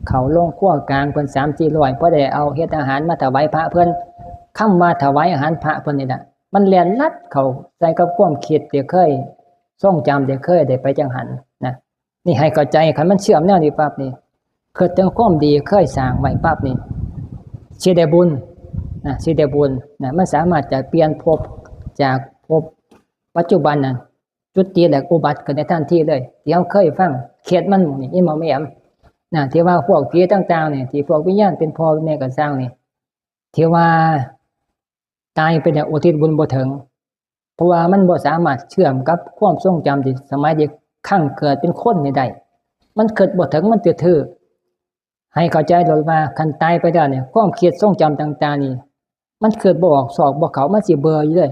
เข้าโรงครัวกลางเพิ่นสามสี่ร้อย พอได้เอาเฮ็ดอาหารมาถวายพระเพิ่น คำว่าถวายอาหารพระเพิ่นนี่แหละ มันแล่นลัดเข้าใส่กับความคิดที่เคยทรงจำที่เคยได้ไปจังหันนะ นี่ให้เข้าใจ คันมันเชื่อมแนวนี้ปั๊บนี่ คิดถึงความดีเคยสร้างไว้ปั๊บนี่ สิได้บุญนะ สิได้บุญนะ มันสามารถจะเปลี่ยนภพจากภพปัจจุบันนั้น จุติและอุบัติขึ้นในทันทีเลย ที่เราเคยฟัง เคสมันหมู่นี่ อีหม่อมแอมนะ ที่ว่าพวกผีต่างๆนี่ ที่พวกวิญญาณเป็นพ่อเป็นแม่ก็ซ่างนี่ ที่ว่าตายไปแล้วอุทิศบุญบ่ถึง เพราะว่ามันบ่สามารถเชื่อมกับความทรงจำที่สมัยที่ครั้งเกิดเป็นคนนี่ได้ มันคิดบ่ถึง มันทื่อๆ ให้เข้าใจโลดว่าคันตายไปแล้วเนี่ย ความคิดทรงจำต่างๆนี่ มันคิดบ่ออก ซอกบ่เข้า มันสิเบลออยู่เลย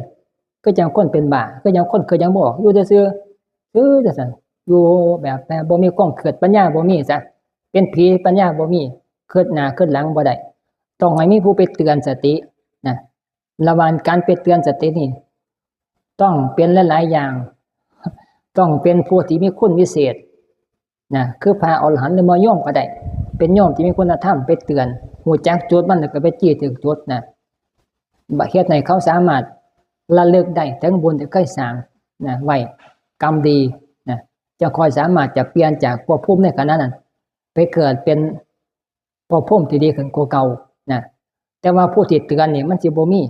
คือจั่งคนเป็นบ้า คือจั่งคนคิดหยังบ่ออก อยู่ซื่อๆ ซื่อจั่งซั้น อยู่แบบ แบบบ่มีความคิด ปัญญาบ่มีซะ เป็นผีปัญญาบ่มี คิดหน้าคิดหลังบ่ได้ ต้องให้มีผู้ไปเตือนสตินะ ระหว่างการไปเตือนสตินี่ ต้องเป็นหลายๆอย่าง ต้องเป็นผู้ที่มีคุณวิเศษนะ คือพระอรหันต์หรือว่าโยมก็ได้ เป็นโยมที่มีคุณธรรมไปเตือน ฮู้จักจุดมันแล้วก็ไปจี้ถึงจุดนะ บ่เฮ็ดให้เขาสามารถระลึกได้ถึงบุญที่เคยสร้างนะ ไว้ กรรมดีนะ จะค่อยสามารถจะเปลี่ยนจากภพภูมิในขณะนั้น ไปเกิดเป็นภพภูมิที่ดีขึ้นกว่าเก่านะ แต่ว่าผู้ที่เตือนนี่มันสิบ่มี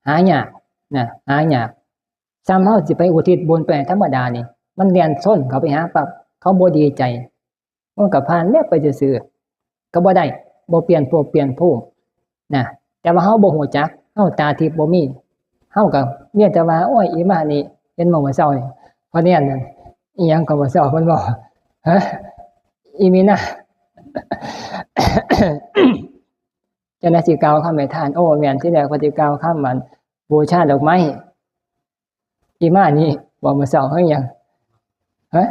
หายากนะ หายาก ส่ำเฮาสิไปอุทิศบุญไปให้ธรรมดานี่ มันแล่นซนเข้าไปหาปั๊บ เขาบ่ดีใจ มันก็ผ่านแวบไปซื่อๆ ก็บ่ได้ บ่เปลี่ยนภพเปลี่ยนภูมินะ แต่ว่าเฮาบ่ฮู้จัก เฮาตาทิพย์บ่มี เฮาก็มีแต่ว่า โอ้ย อีหม่านี่ เห็นบ่มื้อเช้านี่ พอเนียนนั่น อีหยังก็มื้อเช้าเพิ่นเว้า ฮะ อีหม่านะ จั่งใด๋สิกล่าวคำให้ทาน โอ้ แม่น ทีแรกเพิ่นสิกล่าวคำอันบูชาดอกไม้ อีหม่านี่ เว้ามื้อเช้าเฮาหยัง ฮะ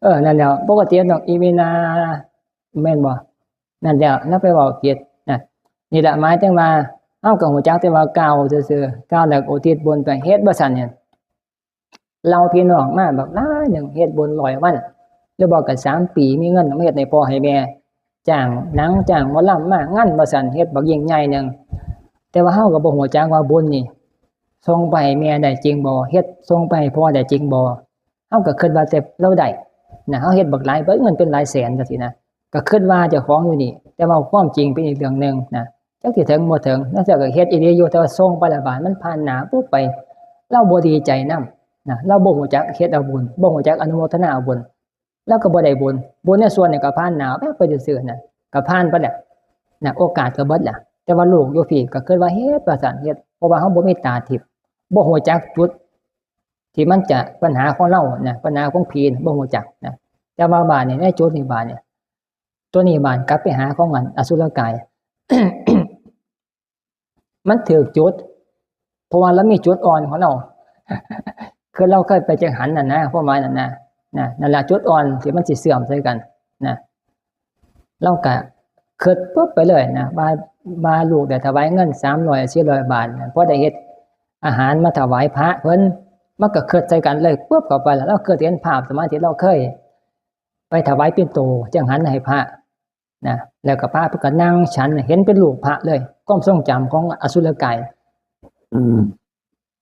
เออ นั่นแหละ ปกติต้อง อีหม่านะ แม่นบ่ นั่นแหละ นำไปเว้าผิดนะ นี่แหละ หมายถึงว่า เฮาก็ฮู้จักแต่ว่ากล่าวซื่อๆ กล่าวแล้วอุทิศบุญไป เฮ็ดบ่ซั้นเนี่ย ลาวพี่น้องมาบักหลายหนึ่ง เฮ็ดบุญร้อยวัน หรือบ่ก็สามปี มีเงินมาเฮ็ดให้พ่อให้แม่ จ้างหนังจ้างหมอลำมางานว่าซั่น เฮ็ดบักยิ่งใหญ่หนึ่ง แต่ว่าเฮาก็บ่ฮู้จักว่าบุญนี่ ส่งไปให้แม่ได้จริงบ่ เฮ็ดส่งไปให้พ่อได้จริงบ่ เฮาก็คิดว่าแต่ลาวได้นะ เฮาเฮ็ดบักหลาย เบิดเงินเป็นหลายแสนจั่งซี้นะ ก็คิดว่าเจ้าของอยู่นี่ แต่ว่าความจริงเป็นอีกเรื่องหนึ่งนะ จักสิถึงบ่ถึง ลางเทื่อก็เฮ็ดอีหลีอยู่ แต่ว่าส่งไปแล้วบาดมันผ่านหน้าปุ๊บไป ลาวบ่ดีใจนำนะ ลาวบ่ฮู้จักเฮ็ดเอาบุญ บ่ฮู้จักอนุโมทนาเอาบุญ ลาวก็บ่ได้บุญ บุญในส่วนนี้ก็ผ่านหน้าแป๊บไปซื่อๆนะ ก็ผ่านไปแล้วนะ โอกาสก็เบิดแล้ว แต่ว่าลูกอยู่พี้ก็คิดว่าเฮ็ดว่าซั่น เฮ็ด เพราะว่าเฮาบ่มีตาทิพย์ บ่ฮู้จักจุดที่มันจะปัญหาของลาวนะ ปัญหาของผีนะ บ่ฮู้จักนะ แต่ว่าบาดนี้ในจุดนี้บาดนี้ ตัวนี้บาดกลับไปหาของอันอสุรกาย มันถืกจุด เพราะว่าลาวมีจุดอ่อนของลาว คือลาวเคยไปจังหันน่ะนะ ความหมายนั่นนะ นะ นั่นล่ะจุดอ่อนที่มันสิเชื่อมใส่กันนะ ลาวก็คิดปุ๊บไปเลยนะ ว่า ว่าลูกได้ถวายเงินสามร้อย สี่ร้อยบาทนะ พอได้เฮ็ดอาหารมาถวายพระเพิ่น มันก็คิดใส่กันเลยปุ๊บเข้าไปแล้ว ลาวคิดเห็นภาพสมัยที่ลาวเคยไปถวายปิ่นโตจังหันให้พระ นะ แล้วก็พระเพิ่นก็นั่งฉัน เห็นเป็นรูปพระเลย ความทรงจำของอสุรกาย อืม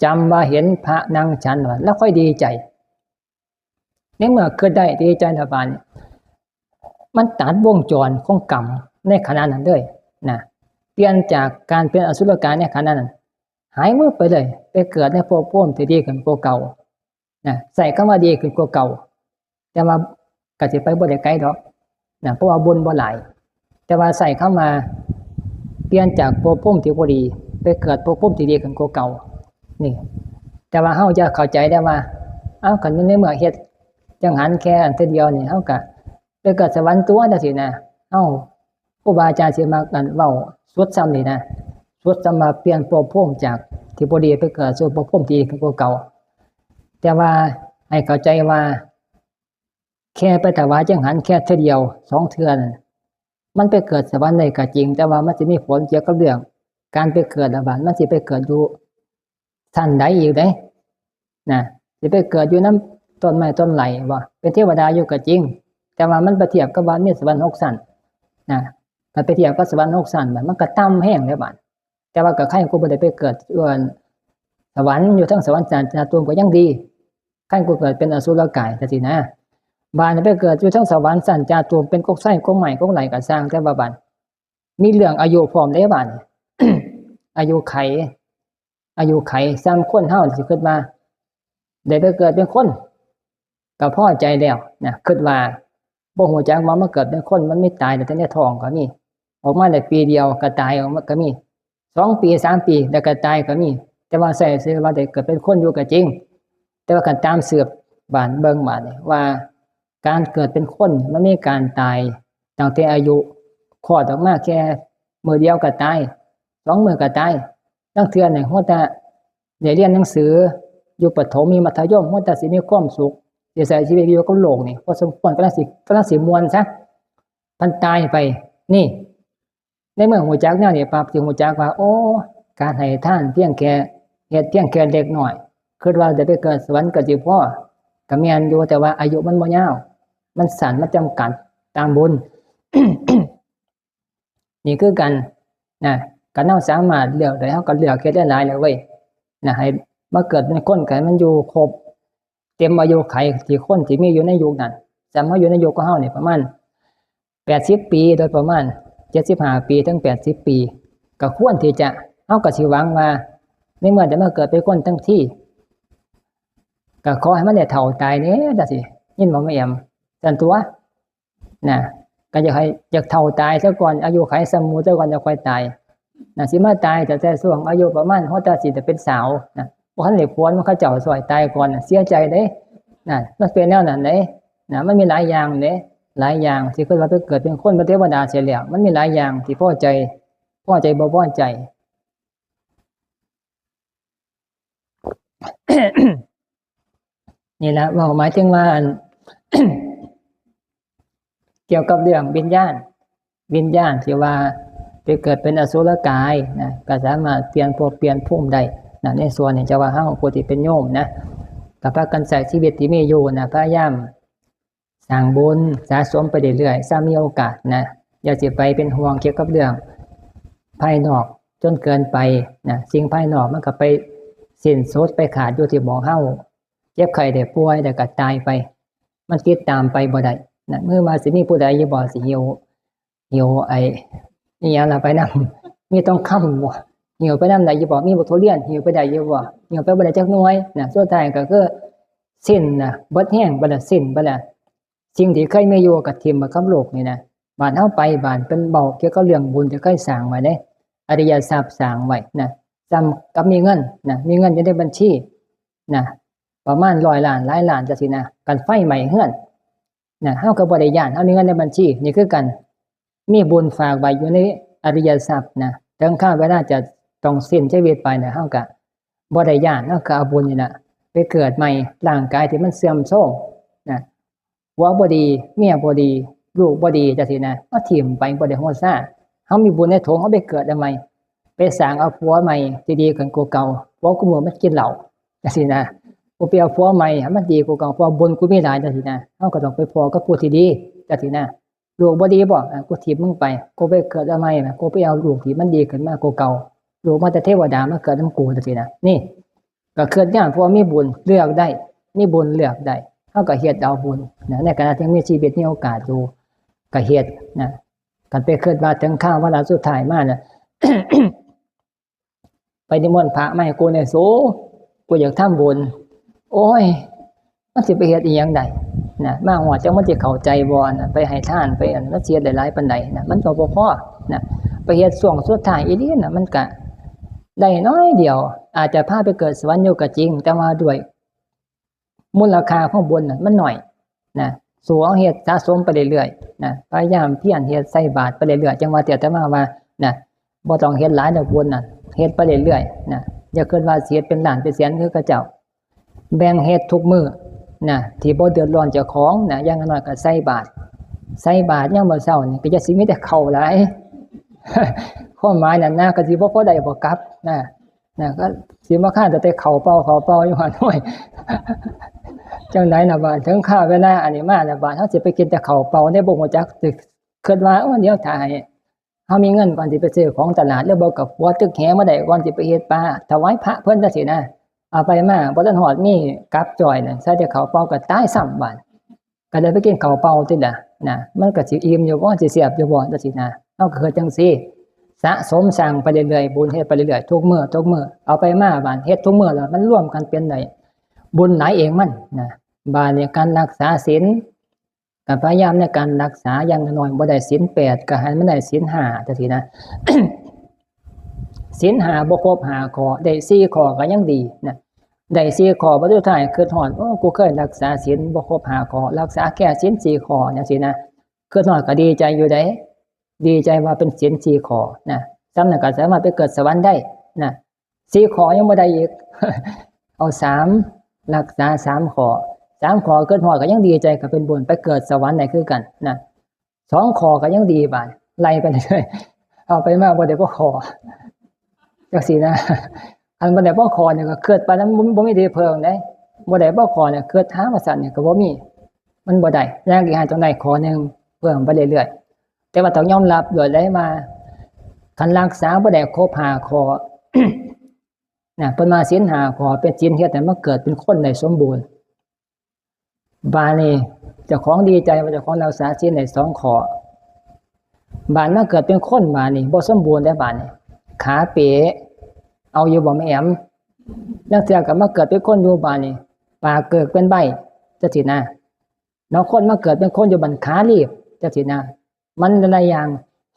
จำว่าเห็นพระนั่งฉันว่า แล้วค่อยดีใจ ในเมื่อคิดได้ดีใจแล้วบาดนี้ มันตัดวงจรของกรรมในขณะนั้นเลยนะ เปลี่ยนจากการเป็นอสุรกายในขณะนั้น หายวับไปเลย ไปเกิดในภพภูมิที่ดีขึ้นกว่าเก่า นะ ใช้คำว่าดีขึ้นกว่าเก่า แต่ว่าก็สิไปบ่ได้ไกลดอกนะ เพราะว่าบุญบ่หลาย แต่ว่าใช้คำว่าเปลี่ยนจากภพภูมิที่บ่ดี ไปเกิดภพภูมิที่ดีขึ้นกว่าเก่า นี่ แต่ว่าเฮาจะเข้าใจได้ว่า เอ้า คันในเมื่อเฮ็ดจังหันแค่อันเทื่อเดียวนี่ เฮาก็ไปเกิดสวรรค์ตั๊วจั่งซี้นะ เฮา ครูบาอาจารย์สิมักอันเว้าสุดส่ำนี่นะ สุดส่ำว่าเปลี่ยนภพภูมิจากที่บ่ดีไปเกิดสู่ภพภูมิที่ดีขึ้นกว่าเก่า แต่ว่าให้เข้าใจว่า แค่ไปถวายจังหันแค่เทื่อเดียวสองเทื่อนั่น มันไปเกิดสวรรค์ได้ก็จริง แต่ว่ามันสิมีผลเกี่ยวกับเรื่องการไปเกิดละบาด มันสิไปเกิดอยู่ ชั้นใดอีกเด้ นะ สิไปเกิดอยู่นำต้นไม้ต้นไหลบ่ เป็นเทวดาอยู่ก็จริง แต่ว่ามันไปเทียบกับว่ามีสวรรค์หกชั้น นะ คันไปเทียบกับสวรรค์หกชั้น บัดมันก็ต่ำแฮงเด้บัด แต่ว่าก็ใครกูบ่ได้ไปเกิดอยู่สวรรค์ อยู่เทิงสวรรค์ชั้นจาตุมก็ยังดี ใครกูเกิดเป็นอสุรกายจังซี้นะ บัดไปเกิดอยู่เทิงสวรรค์ชั้นจาตุม เป็นกกไส้กกไม้กกไหลก็ซ่าง แต่ว่าบัดมีเรื่องอายุพร้อมเด้บัด อายุไข อายุไขส่ำคนเฮาสิคิดว่า ได้ไปเกิดเป็นคน ก็พอใจแล้วนะ คิดว่า บ่ฮู้จักว่ามาเกิดเป็นคน มันมีตายตั้งแต่ในท้องก็มี ออกมาได้ปีเดียวก็ตายออกมาก็มี สองปี สามปี แล้วก็ตายก็มี แต่ว่าใช้ชื่อว่าได้เกิดเป็นคนอยู่ก็จริง แต่ว่าคันตามสืบบัดเบิ่งบัดนี่ว่า การเกิดเป็นคนมันมีการตายตั้งแต่อายุคลอดออกมาแค่มื้อเดียวก็ตาย สองมื้อก็ตาย ลางเทื่อนี่ ฮอดแต่ได้เรียนหนังสือ อยู่ประถม มีมัธยม ฮอดแต่สิมีความสุข สิใช้ชีวิตอยู่กับโลกนี่ พอสมควร กำลังสิ กำลังสิม่วนซะ พันตายไป นี่ ในเมื่อฮู้จักแนวนี้ปั๊บ สิฮู้จักว่า โอ้ การให้ทานเพียงแค่ เฮ็ดเพียงแค่เล็กน้อย คิดว่าได้ไปเกิดสวรรค์ก็สิพอ ก็แม่นอยู่ แต่ว่าอายุมันบ่ยาว มันสั้น มันจำกัดตามบุญ นี่คือกันนะ คันเฮาสามารถเลือกได้ เฮาก็เลือกเฮ็ดหลายๆ แล้วเว้ย นะ ให้มาเกิดเป็นคน ก็ให้มันอยู่ครบ เต็มอายุไขที่คนที่มีอยู่ในยุคนั้น สมมุติอยู่ในยุคของเฮานี่ประมาณ แปดสิบ ปี โดยประมาณ เจ็ดสิบห้า ปีถึง แปดสิบ ปี ก็ควรที่จะ เฮาก็สิหวังว่า ในเมื่อได้มาเกิดเป็นคนทั้งที ก็ขอให้มันได้เฒ่าตายแหน่ จังซี้ ยินบ่แม่แอม ซั่นตั่ว นะ ก็อยากให้ อยากเฒ่าตายซะก่อน อายุไขส่ำหมู่ซะก่อน จั่งค่อยตาย นะ สิมาตายตั้งแต่ช่วงอายุประมาณ ฮอดแต่สิได้เป็นสาวนะ บ่ทันได้ผัว มันเขาเจ้าซอยตายก่อนน่ะ เสียใจเด้ นะ มันเป็นแนวนั้นเด้ นะ มันมีหลายอย่างเด้ หลายอย่าง ที่คิดว่าไปเกิดเป็นคน เป็นเทวดาเสียแล้ว มันมีหลายอย่างที่พอใจ พอใจบ่พอใจ นี่ละ เว้าหมายถึงว่าอัน เกี่ยวกับเรื่องวิญญาณ วิญญาณที่ว่าไปเกิดเป็นอสุรกายนะ ก็สามารถเปลี่ยนภพเปลี่ยนภูมิได้นะ ในส่วนนี้จะว่าเฮาผู้ที่เป็นโยมนะ ก็พากันใช้ชีวิตที่มีอยู่นะ พยายามสร้างบุญสะสมไปเรื่อยๆ ถ้ามีโอกาสนะ อย่าสิไปเป็นห่วงเกี่ยวกับเรื่องภายนอกจนเกินไปนะ สิ่งภายนอกมันก็ไปสิ้นสุดไปขาดอยู่ที่หม่องเฮา เจ็บไข้ได้ป่วยแล้วก็ตายไป มันติดตามไปบ่ได้นะ มื้อว่าสิมีผู้ใดอยู่บ่ สิหิ้ว หิ้วไอ้ อิหยังล่ะไปนำ มีทองคำบ่ หิ้วไปนำได้อยู่บ่ มีบักทุเรียน หิ้วไปได้อยู่บ่ หิ้วไปบ่ได้จักหน่วยนะ สุดท้ายก็คือสิ้นนะ เบิดแฮง บ่ละ สิ้น บ่ละ สิ่งที่เคยมีอยู่ก็ถิ่มไปกับโลกนี่นะ บาดเฮาไป บาดเป็นเว้าเกี่ยวกับเรื่องบุญที่เคยสร้างไว้เด้ อริยทรัพย์สร้างไว้นะ ส่ำกับมีเงินนะ มีเงินอยู่ในบัญชีนะ ประมาณร้อยล้าน หลายล้านจังซี้นะ คันไฟไหม้เฮือนนะ เฮาก็บ่ได้ย้าน เฮามีเงินในบัญชี นี่คือกัน มีบุญฝากไว้อยู่ในอริยทรัพย์นะ ถึงคราวเวลาจะต้องสิ้นชีวิตไปนะ เฮาก็บ่ได้ย้าน เฮาก็เอาบุญนี่นะ ไปเกิดใหม่ ร่างกายที่มันเสื่อมโทรมนะ ผัวบ่ดี เมียบ่ดี ลูกบ่ดีจังซี้นะ เอาถิ่มไปบ่ได้ฮู้ซา เฮามีบุญในโถง เฮาไปเกิดเอาใหม่ ไปสร้างเอาผัวใหม่ที่ดีขึ้นกว่าเก่า ผัวกูมื้อมันกินเหล้าจังซี้นะ กูไปเอาผัวใหม่ให้มันดีกว่าเก่า เพราะบุญกูมีหลายจังซี้นะ เฮาก็ต้องไปพ้อกับผู้ที่ดีจังซี้นะ ลูกบ่ดีบ่ อ่ะ กูถิ่มมึงไป กูไปเกิดเอาใหม่นะ กูไปเอาลูกที่มันดีขึ้นมากว่าเก่า ลูกมาแต่เทวดามาเกิดนำกูจังซี้นะ นี่ ก็คิดย้อน เพราะว่ามีบุญเลือกได้ มีบุญเลือกได้ เฮาก็เฮ็ดเอาบุญนะ ในขณะที่มีชีวิตมีโอกาสอยู่ ก็เฮ็ดนะ คันไปคิดว่าถึงคราววาระสุดท้ายมาน่ะ ไปนิมนต์พระมาให้กูแหน่สู กูอยากทำบุญ โอ้ย มันสิไปเฮ็ดอีหยังได้นะ มาฮอดจักมันสิเข้าใจบ่นะ ไปให้ทาน ไปอัน มันสิเฮ็ดได้หลายปานใดนะ มันก็บ่พอนะ ไปเฮ็ดช่วงสุดท้ายอีหลีนะ มันก็ได้น้อยเดียว อาจจะพาไปเกิดสวรรค์อยู่ก็จริง แต่ว่าด้วย มูลค่าของบุญน่ะมันน้อยนะ สู้เอาเฮ็ดสะสมไปเรื่อยๆนะ พยายามเพียรเฮ็ดใส่บาตรไปเรื่อยๆ จั่งว่าเตียแต่มาว่านะ บ่ต้องเฮ็ดหลายดอกบุญน่ะ เฮ็ดไปเรื่อยๆนะ อย่าคิดว่าสิเฮ็ดเป็นล้านเป็นแสนคือเขาเจ้า แบ่งเฮ็ดทุกมื้อนะ ที่บ่เดือดร้อนเจ้าของนะ อย่างน้อยก็ใส่บาตร ใส่บาตรยามมื้อเช้านี่ก็อย่าสิมีแต่ข้าวหลาย ความหมายนั่นนะ ก็สิบ่พอได้บ่กลับนะ นะ ก็สิมาค้านแต่ข้าวเปล่า ข้าวเปล่าอยู่หั่น โอ้ย จั่งใดน่ะบาด ถึงคราวเวลาอันนี้มาน่ะบาด เฮาสิไปกินแต่ข้าวเปล่า ได้บ่ฮู้จักสิ คิดว่า โอ้ เดี๋ยวถ้าให้เฮามีเงินก่อนสิไปซื้อของตลาด หรือบ่ก็ปัวตึกแหมาได้ก่อนสิไปเฮ็ดปลาถวายพระเพิ่นจั่งซี้นะ เอาไปมาบ่ทันฮอดมีกับจ้อยนั่น ใส่แต่ข้าวเปล่าก็ตายซ้ำบาด ก็ได้ไปกินข้าวเปล่าติล่ะนะ มันก็สิอิ่มอยู่บ่ สิแซ่บอยู่บ่จั่งซี้นะ เฮาก็เฮ็ดจั่งซี้ สะสมสร้างไปเรื่อยๆ บุญเฮ็ดไปเรื่อยๆ ทุกมื้อทุกมื้อ เอาไปมาบาดเฮ็ดทุกมื้อแล้วมันรวมกันเป็นได้บุญหลายเองมันนะ บาดนี้การรักษาศีล ก็พยายามในการรักษาอย่างน้อยๆ บ่ได้ศีลแปดก็ให้มันได้ศีลห้าจั่งซี้นะ ศีลห้าบ่ครบห้าข้อ ได้สี่ข้อก็ยังดีนะ ได้สี่ข้อ บัดสุดท้ายคิดฮอด โอ้ กูเคยรักษาศีลบ่ครบห้าข้อ รักษาแค่ศีลสี่ข้อจั่งซี้นะ คิดฮอดก็ดีใจอยู่เด้ ดีใจว่าเป็นศีลสี่ข้อนะ ส่ำนั้นก็สามารถไปเกิดสวรรค์ได้นะ สี่ข้อยังบ่ได้อีก เอาสาม รักษาสามข้อ สามข้อคิดฮอดก็ยังดีใจ ก็เป็นบุญ ไปเกิดสวรรค์ได้คือกันนะ สองข้อก็ยังดีบาด ไล่ไปเรื่อยๆ เอาไปมาบ่ได้พอข้อ จั่งซี้นะ อันบ่ได้พอข้อนี่ก็คิดไปนำ บ่ บ่มีที่เพิ่งเด้ บ่ได้พอข้อนี่คิดหาว่าซั่นนี่ก็บ่มี มันบ่ได้ อย่างที่ให้ต้องได้ข้อหนึ่งเพิ่มไปเรื่อยๆ แต่ว่าต้องยอมรับโลดเลยว่า คันรักษาบ่ได้ครบห้าข้อ นะ เพิ่นว่าศีลห้าข้อเป็นศีลเฮ็ดให้มาเกิดเป็นคนได้สมบูรณ์ บาดนี้เจ้าของดีใจว่าเจ้าของรักษาศีลได้สองข้อ บาดมาเกิดเป็นคนบาดนี้บ่สมบูรณ์เด้บาดนี้ ขาเป๋ เอาอยู่บ่แม่แอ๋ม ลางเทื่อก็มาเกิดเป็นคนอยู่บาดนี้ ปากเกิกเป็นใบ้จั่งซี้นะ บางคนมาเกิดเป็นคนอยู่บาดขาลีบจั่งซี้นะ มันหลายๆอย่าง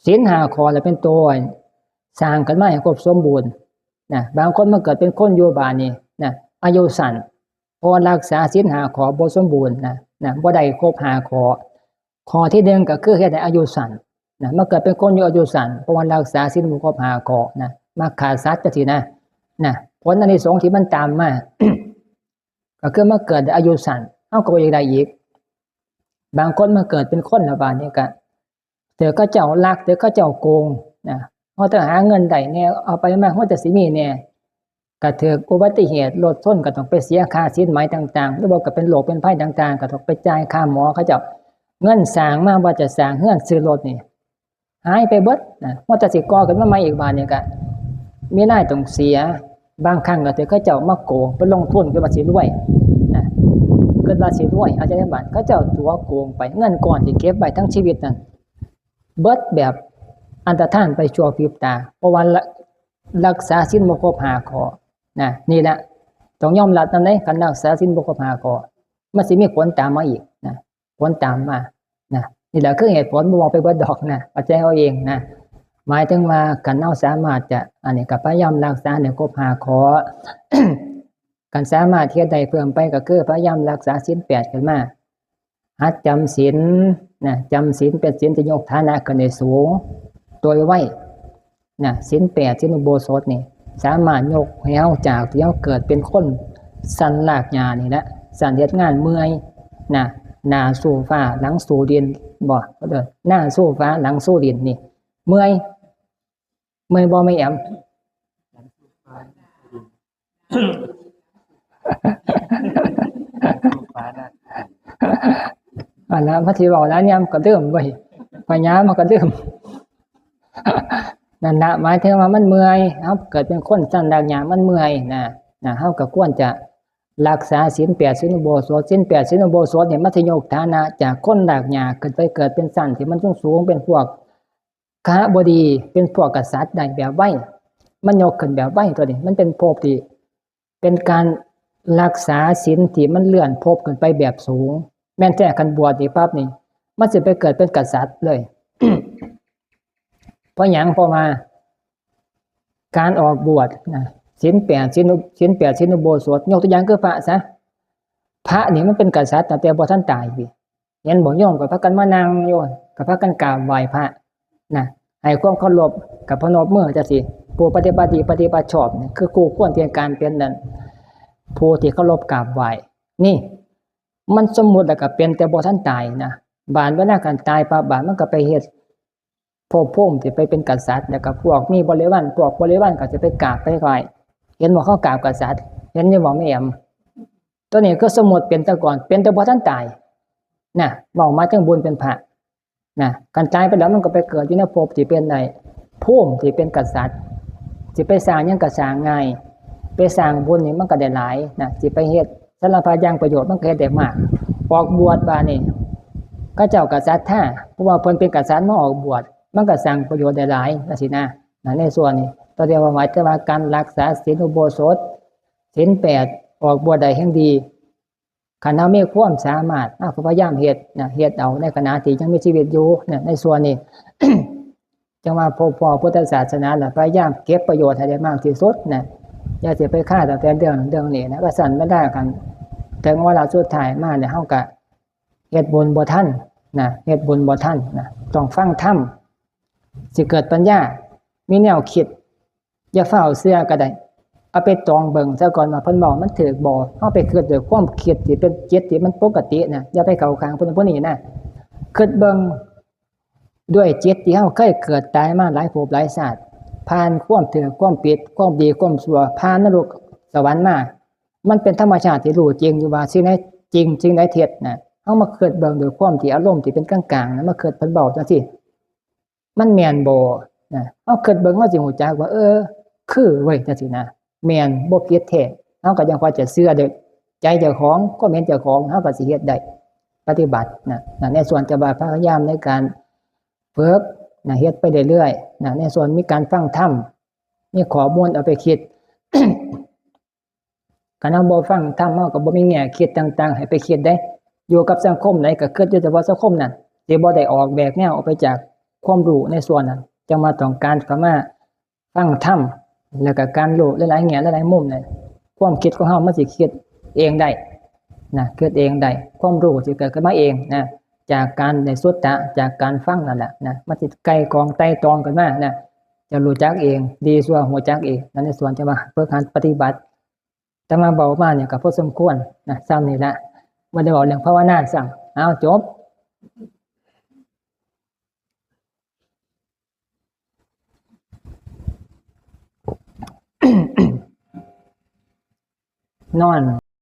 ศีลห้าข้อแหละเป็นตัวสร้างขึ้นมาให้ครบสมบูรณ์นะ บางคนมาเกิดเป็นคนอยู่บาดนี้นะ อายุสั้น เพราะว่ารักษาศีลห้าข้อบ่สมบูรณ์นะ นะ บ่ได้ครบห้าข้อ ข้อที่หนึ่งก็คือเฮ็ดให้อายุสั้นนะ มาเกิดเป็นคนอยู่อายุสั้น เพราะว่ารักษาศีลบ่ครบห้าข้อนะ มาฆ่าสัตว์จั่งซี้นะ นะ ผลอานิสงส์ที่มันตามมา ก็คือมาเกิดอายุสั้น เฮาก็บ่อยากได้อีก บางคนมาเกิดเป็นคนแล้วบาดนี้ก็ ถืกเขาเจ้าลัก ถืกเขาเจ้าโกงนะ เฮาแต่หาเงินได้แหน่ เอาไปมา เฮาแต่สิมีแหน่ ก็ถืกอุบัติเหตุรถชนก็ต้องไปเสียค่าสินไหมต่างๆ หรือว่าก็เป็นโรคเป็นภัยต่างๆ ก็ต้องไปจ่ายค่าหมอเขาเจ้า เงินสร้างมาว่าจะสร้างเฮือนซื้อรถนี่ หายไปเบิดนะ ว่าแต่สิก่อขึ้นมาใหม่อีกบาดนี้ก็ มีรายต้องเสีย บางครั้งก็ถืกเขาเจ้ามาโกง ไปลงทุนคิดว่าสิรวยนะ คิดว่าสิรวย อาจจะได้บาด เขาเจ้าตั๋วโกงไป เงินก้อนที่เก็บไว้ทั้งชีวิตนั่น เบิดแบบอันตรธานไปชั่วพริบตา เพราะว่าละ รักษาศีลบ่ครบห้าข้อนะ นี่แหละ ต้องยอมรับนำเด้ คันรักษาศีลบ่ครบห้าข้อ มันสิมีผลตามมาอีกนะ ผลตามมานะ นี่แหละคือเหตุผล บ่เว้าไปเบิดดอกนะ เข้าใจเอาเองนะ หมายถึงว่าคันเฮาสามารถจะ อันนี้ก็พยายามรักษาให้ครบห้าข้อ คันสามารถเฮ็ดได้เพิ่มไปก็คือพยายามรักษาศีลแปดขึ้นมา หัดจำศีลนะ จำศีลเป็นศีลที่ยกฐานะขึ้นให้สูง โดยไวนะ ศีลแปด ศีลอุโบสถนี่ สามารถยกให้เฮาจากที่เฮาเกิดเป็นคนสันรากหญ้านี่แหละ สันเฮ็ดงานเมื่อยนะ หน้าสู้ฟ้า หลังสู้ดิน บ่ เด้อ หน้าสู้ฟ้า หลังสู้ดินนี่ เมื่อย เมื่อยบ่แม่แอ๋ม อันนั้นพระที่บอกแล้วเนี่ยมันก็เริ่มเว้ย ปัญญามันก็เริ่ม นั่นนะ หมายถึงว่ามันเมื่อย เฮาเกิดเป็นคนสันรากหญ้ามันเมื่อยนะ นะ เฮาก็ควรจะรักษาศีลแปด ศีลอุโบสถ ศีลแปด ศีลอุโบสถเนี่ยมันสิยกฐานะจากคนรากหญ้าขึ้นไปเกิดเป็นสันที่มันสูงๆ เป็นพวก คหบดี เป็นพวกกษัตริย์ได้แบบไว มันยกขึ้นแบบไวตัวนี้ มันเป็นภพที่ เป็นการรักษาศีลที่มันเลื่อนภพขึ้นไปแบบสูง แม่นแท้คันบวชนี่ปั๊บนี่ มันสิไปเกิดเป็นกษัตริย์เลย เพราะหยัง เพราะว่า การออกบวชนะ ศีลแปด ศีลอุ ศีลแปด ศีลอุโบสถ ยกตัวอย่างคือพระซะ พระนี่มันเป็นกษัตริย์ตั้งแต่บ่ทันตายพี้ เห็นบ่โยมก็พากันมานั่งอยู่ ก็พากันกราบไหว้พระนะ ให้ความเคารพกับพนมมือจั่งซี้ ผู้ปฏิบัติดีปฏิบัติชอบนี่คือคู่ควรแก่การเป็นนั่น ผู้ที่เคารพกราบไหว้ นี่ มันสมมุติแล้วก็เป็นแต่บ่ทันตายนะ บาดเวลาคันตายปั๊บบาดมันก็ไปเฮ็ดภพภูมิที่ไปเป็นกษัตริย์ แล้วก็พวกมีบริวาร พวกบริวารก็จะไปกราบไปไหว้ เห็นบ่เขากราบกษัตริย์ เห็นอยู่บ่แม่แอ๋ม ตัวนี้คือสมมุติเป็นแต่ก่อน เป็นแต่บ่ทันตายนะ เว้ามาถึงบุญเป็นพระ นะ คันตายไปแล้วมันก็ไปเกิดอยู่ในภพที่เป็นไอ้ภูมิที่เป็นกษัตริย์ สิไปสร้างหยังก็สร้างง่าย ไปสร้างบุญนี่มันก็ได้หลายนะ สิไปเฮ็ดสารพัดอย่างประโยชน์มันก็เฮ็ดได้มาก ออกบวชบาดนี่ เขาเจ้าก็ศรัทธา เพราะว่าเพิ่นเป็นกษัตริย์มาออกบวช มันก็สร้างประโยชน์ได้หลายจั่งซี้นะ นะ ในส่วนนี้ ตัวเดียวว่าหมายถึงว่าการรักษาศีลอุโบสถ ศีลแปด ออกบวชได้แฮ่งดี คันเฮามีความสามารถ เฮาก็พยายามเฮ็ดนะ เฮ็ดเอาในขณะที่ยังมีชีวิตอยู่นะ ในส่วนนี้ จั่งว่าพอ พอพุทธศาสนาน่ะ พยายามเก็บประโยชน์ให้ได้มากที่สุดนะ อย่าสิไปคาดเอาแต่เรื่อง เรื่องนี้นะ ว่าซั่นบ่ได้กัน ถึงเวลาสุดท้ายมาเนี่ย เฮาก็เฮ็ดบุญบ่ทันนะ เฮ็ดบุญบ่ทันนะ ต้องฟังธรรม สิเกิดปัญญา มีแนวคิด อย่าฟ้าวเชื่อก็ได้ เอาไปตองเบิ่งซะก่อนว่าเพิ่นเว้ามันถูกบ่ เฮาไปคิดด้วยความคิดที่เป็นจิตที่มันปกตินะ อย่าไปเข้าข้างผู้นั้นผู้นี้นะ คิดเบิ่งด้วยจิตที่เฮาเคยเกิดตายมาหลายภพหลายชาติ ผ่านความถูกความผิด ความดีความชั่ว ผ่านนรกสวรรค์มา มันเป็นธรรมชาติที่รู้จริงอยู่ว่าสิ่งใดจริง สิ่งใดเท็จนะ เฮามาคิดเบิ่งด้วยความที่อารมณ์ที่เป็นกลางๆนะ มาคิดเพิ่นเว้าจั่งซี้ มันแม่นบ่นะ เฮาคิดเบิ่ง เฮาสิรู้จักว่า เออ คือเว้ย จั่งซี้นะ แม่น บ่ผิดแท้ เฮาก็ยังพอจะเชื่อได้ ใจเจ้าของ ความเห็นเจ้าของ เฮาก็สิเฮ็ดได้ ปฏิบัตินะ นะ ในส่วนจะว่าพยายามในการฝึกนะ เฮ็ดไปเรื่อยๆนะ ในส่วนมีการฟังธรรม มีข้อมูลเอาไปคิด คันเฮาบ่ฟังธรรม เฮาก็บ่มีแง่คิดต่างๆ ให้ไปคิดเด้ อยู่กับสังคมใดก็คิดอยู่เฉพาะสังคมนั้น สิบ่ได้ออกแบกแนวออกไปจากความรู้ในส่วนนั้น จั่งว่าต้องการเข้ามาฟังธรรม แล้วก็การรู้หลายๆแง่หลายๆมุมเนี่ย ความคิดของเฮามันสิคิดเองได้นะ คิดเองได้ ความรู้สิเกิดขึ้นมาเองนะ จากการได้สุตตะ จากการฟังนั่นแหละนะ มันสิไก่กองไต่ตองขึ้นมานะ จะรู้จักเอง ดีชั่วรู้จักเอง นั่นในส่วนจะว่าฝึกหัดปฏิบัติ แต่มาเว้ามาเนี่ยก็พอสมควรนะ ส่ำนี้ละ บ่ได้เว้าเรื่องภาวนาซ้ำ เอาจบ นอน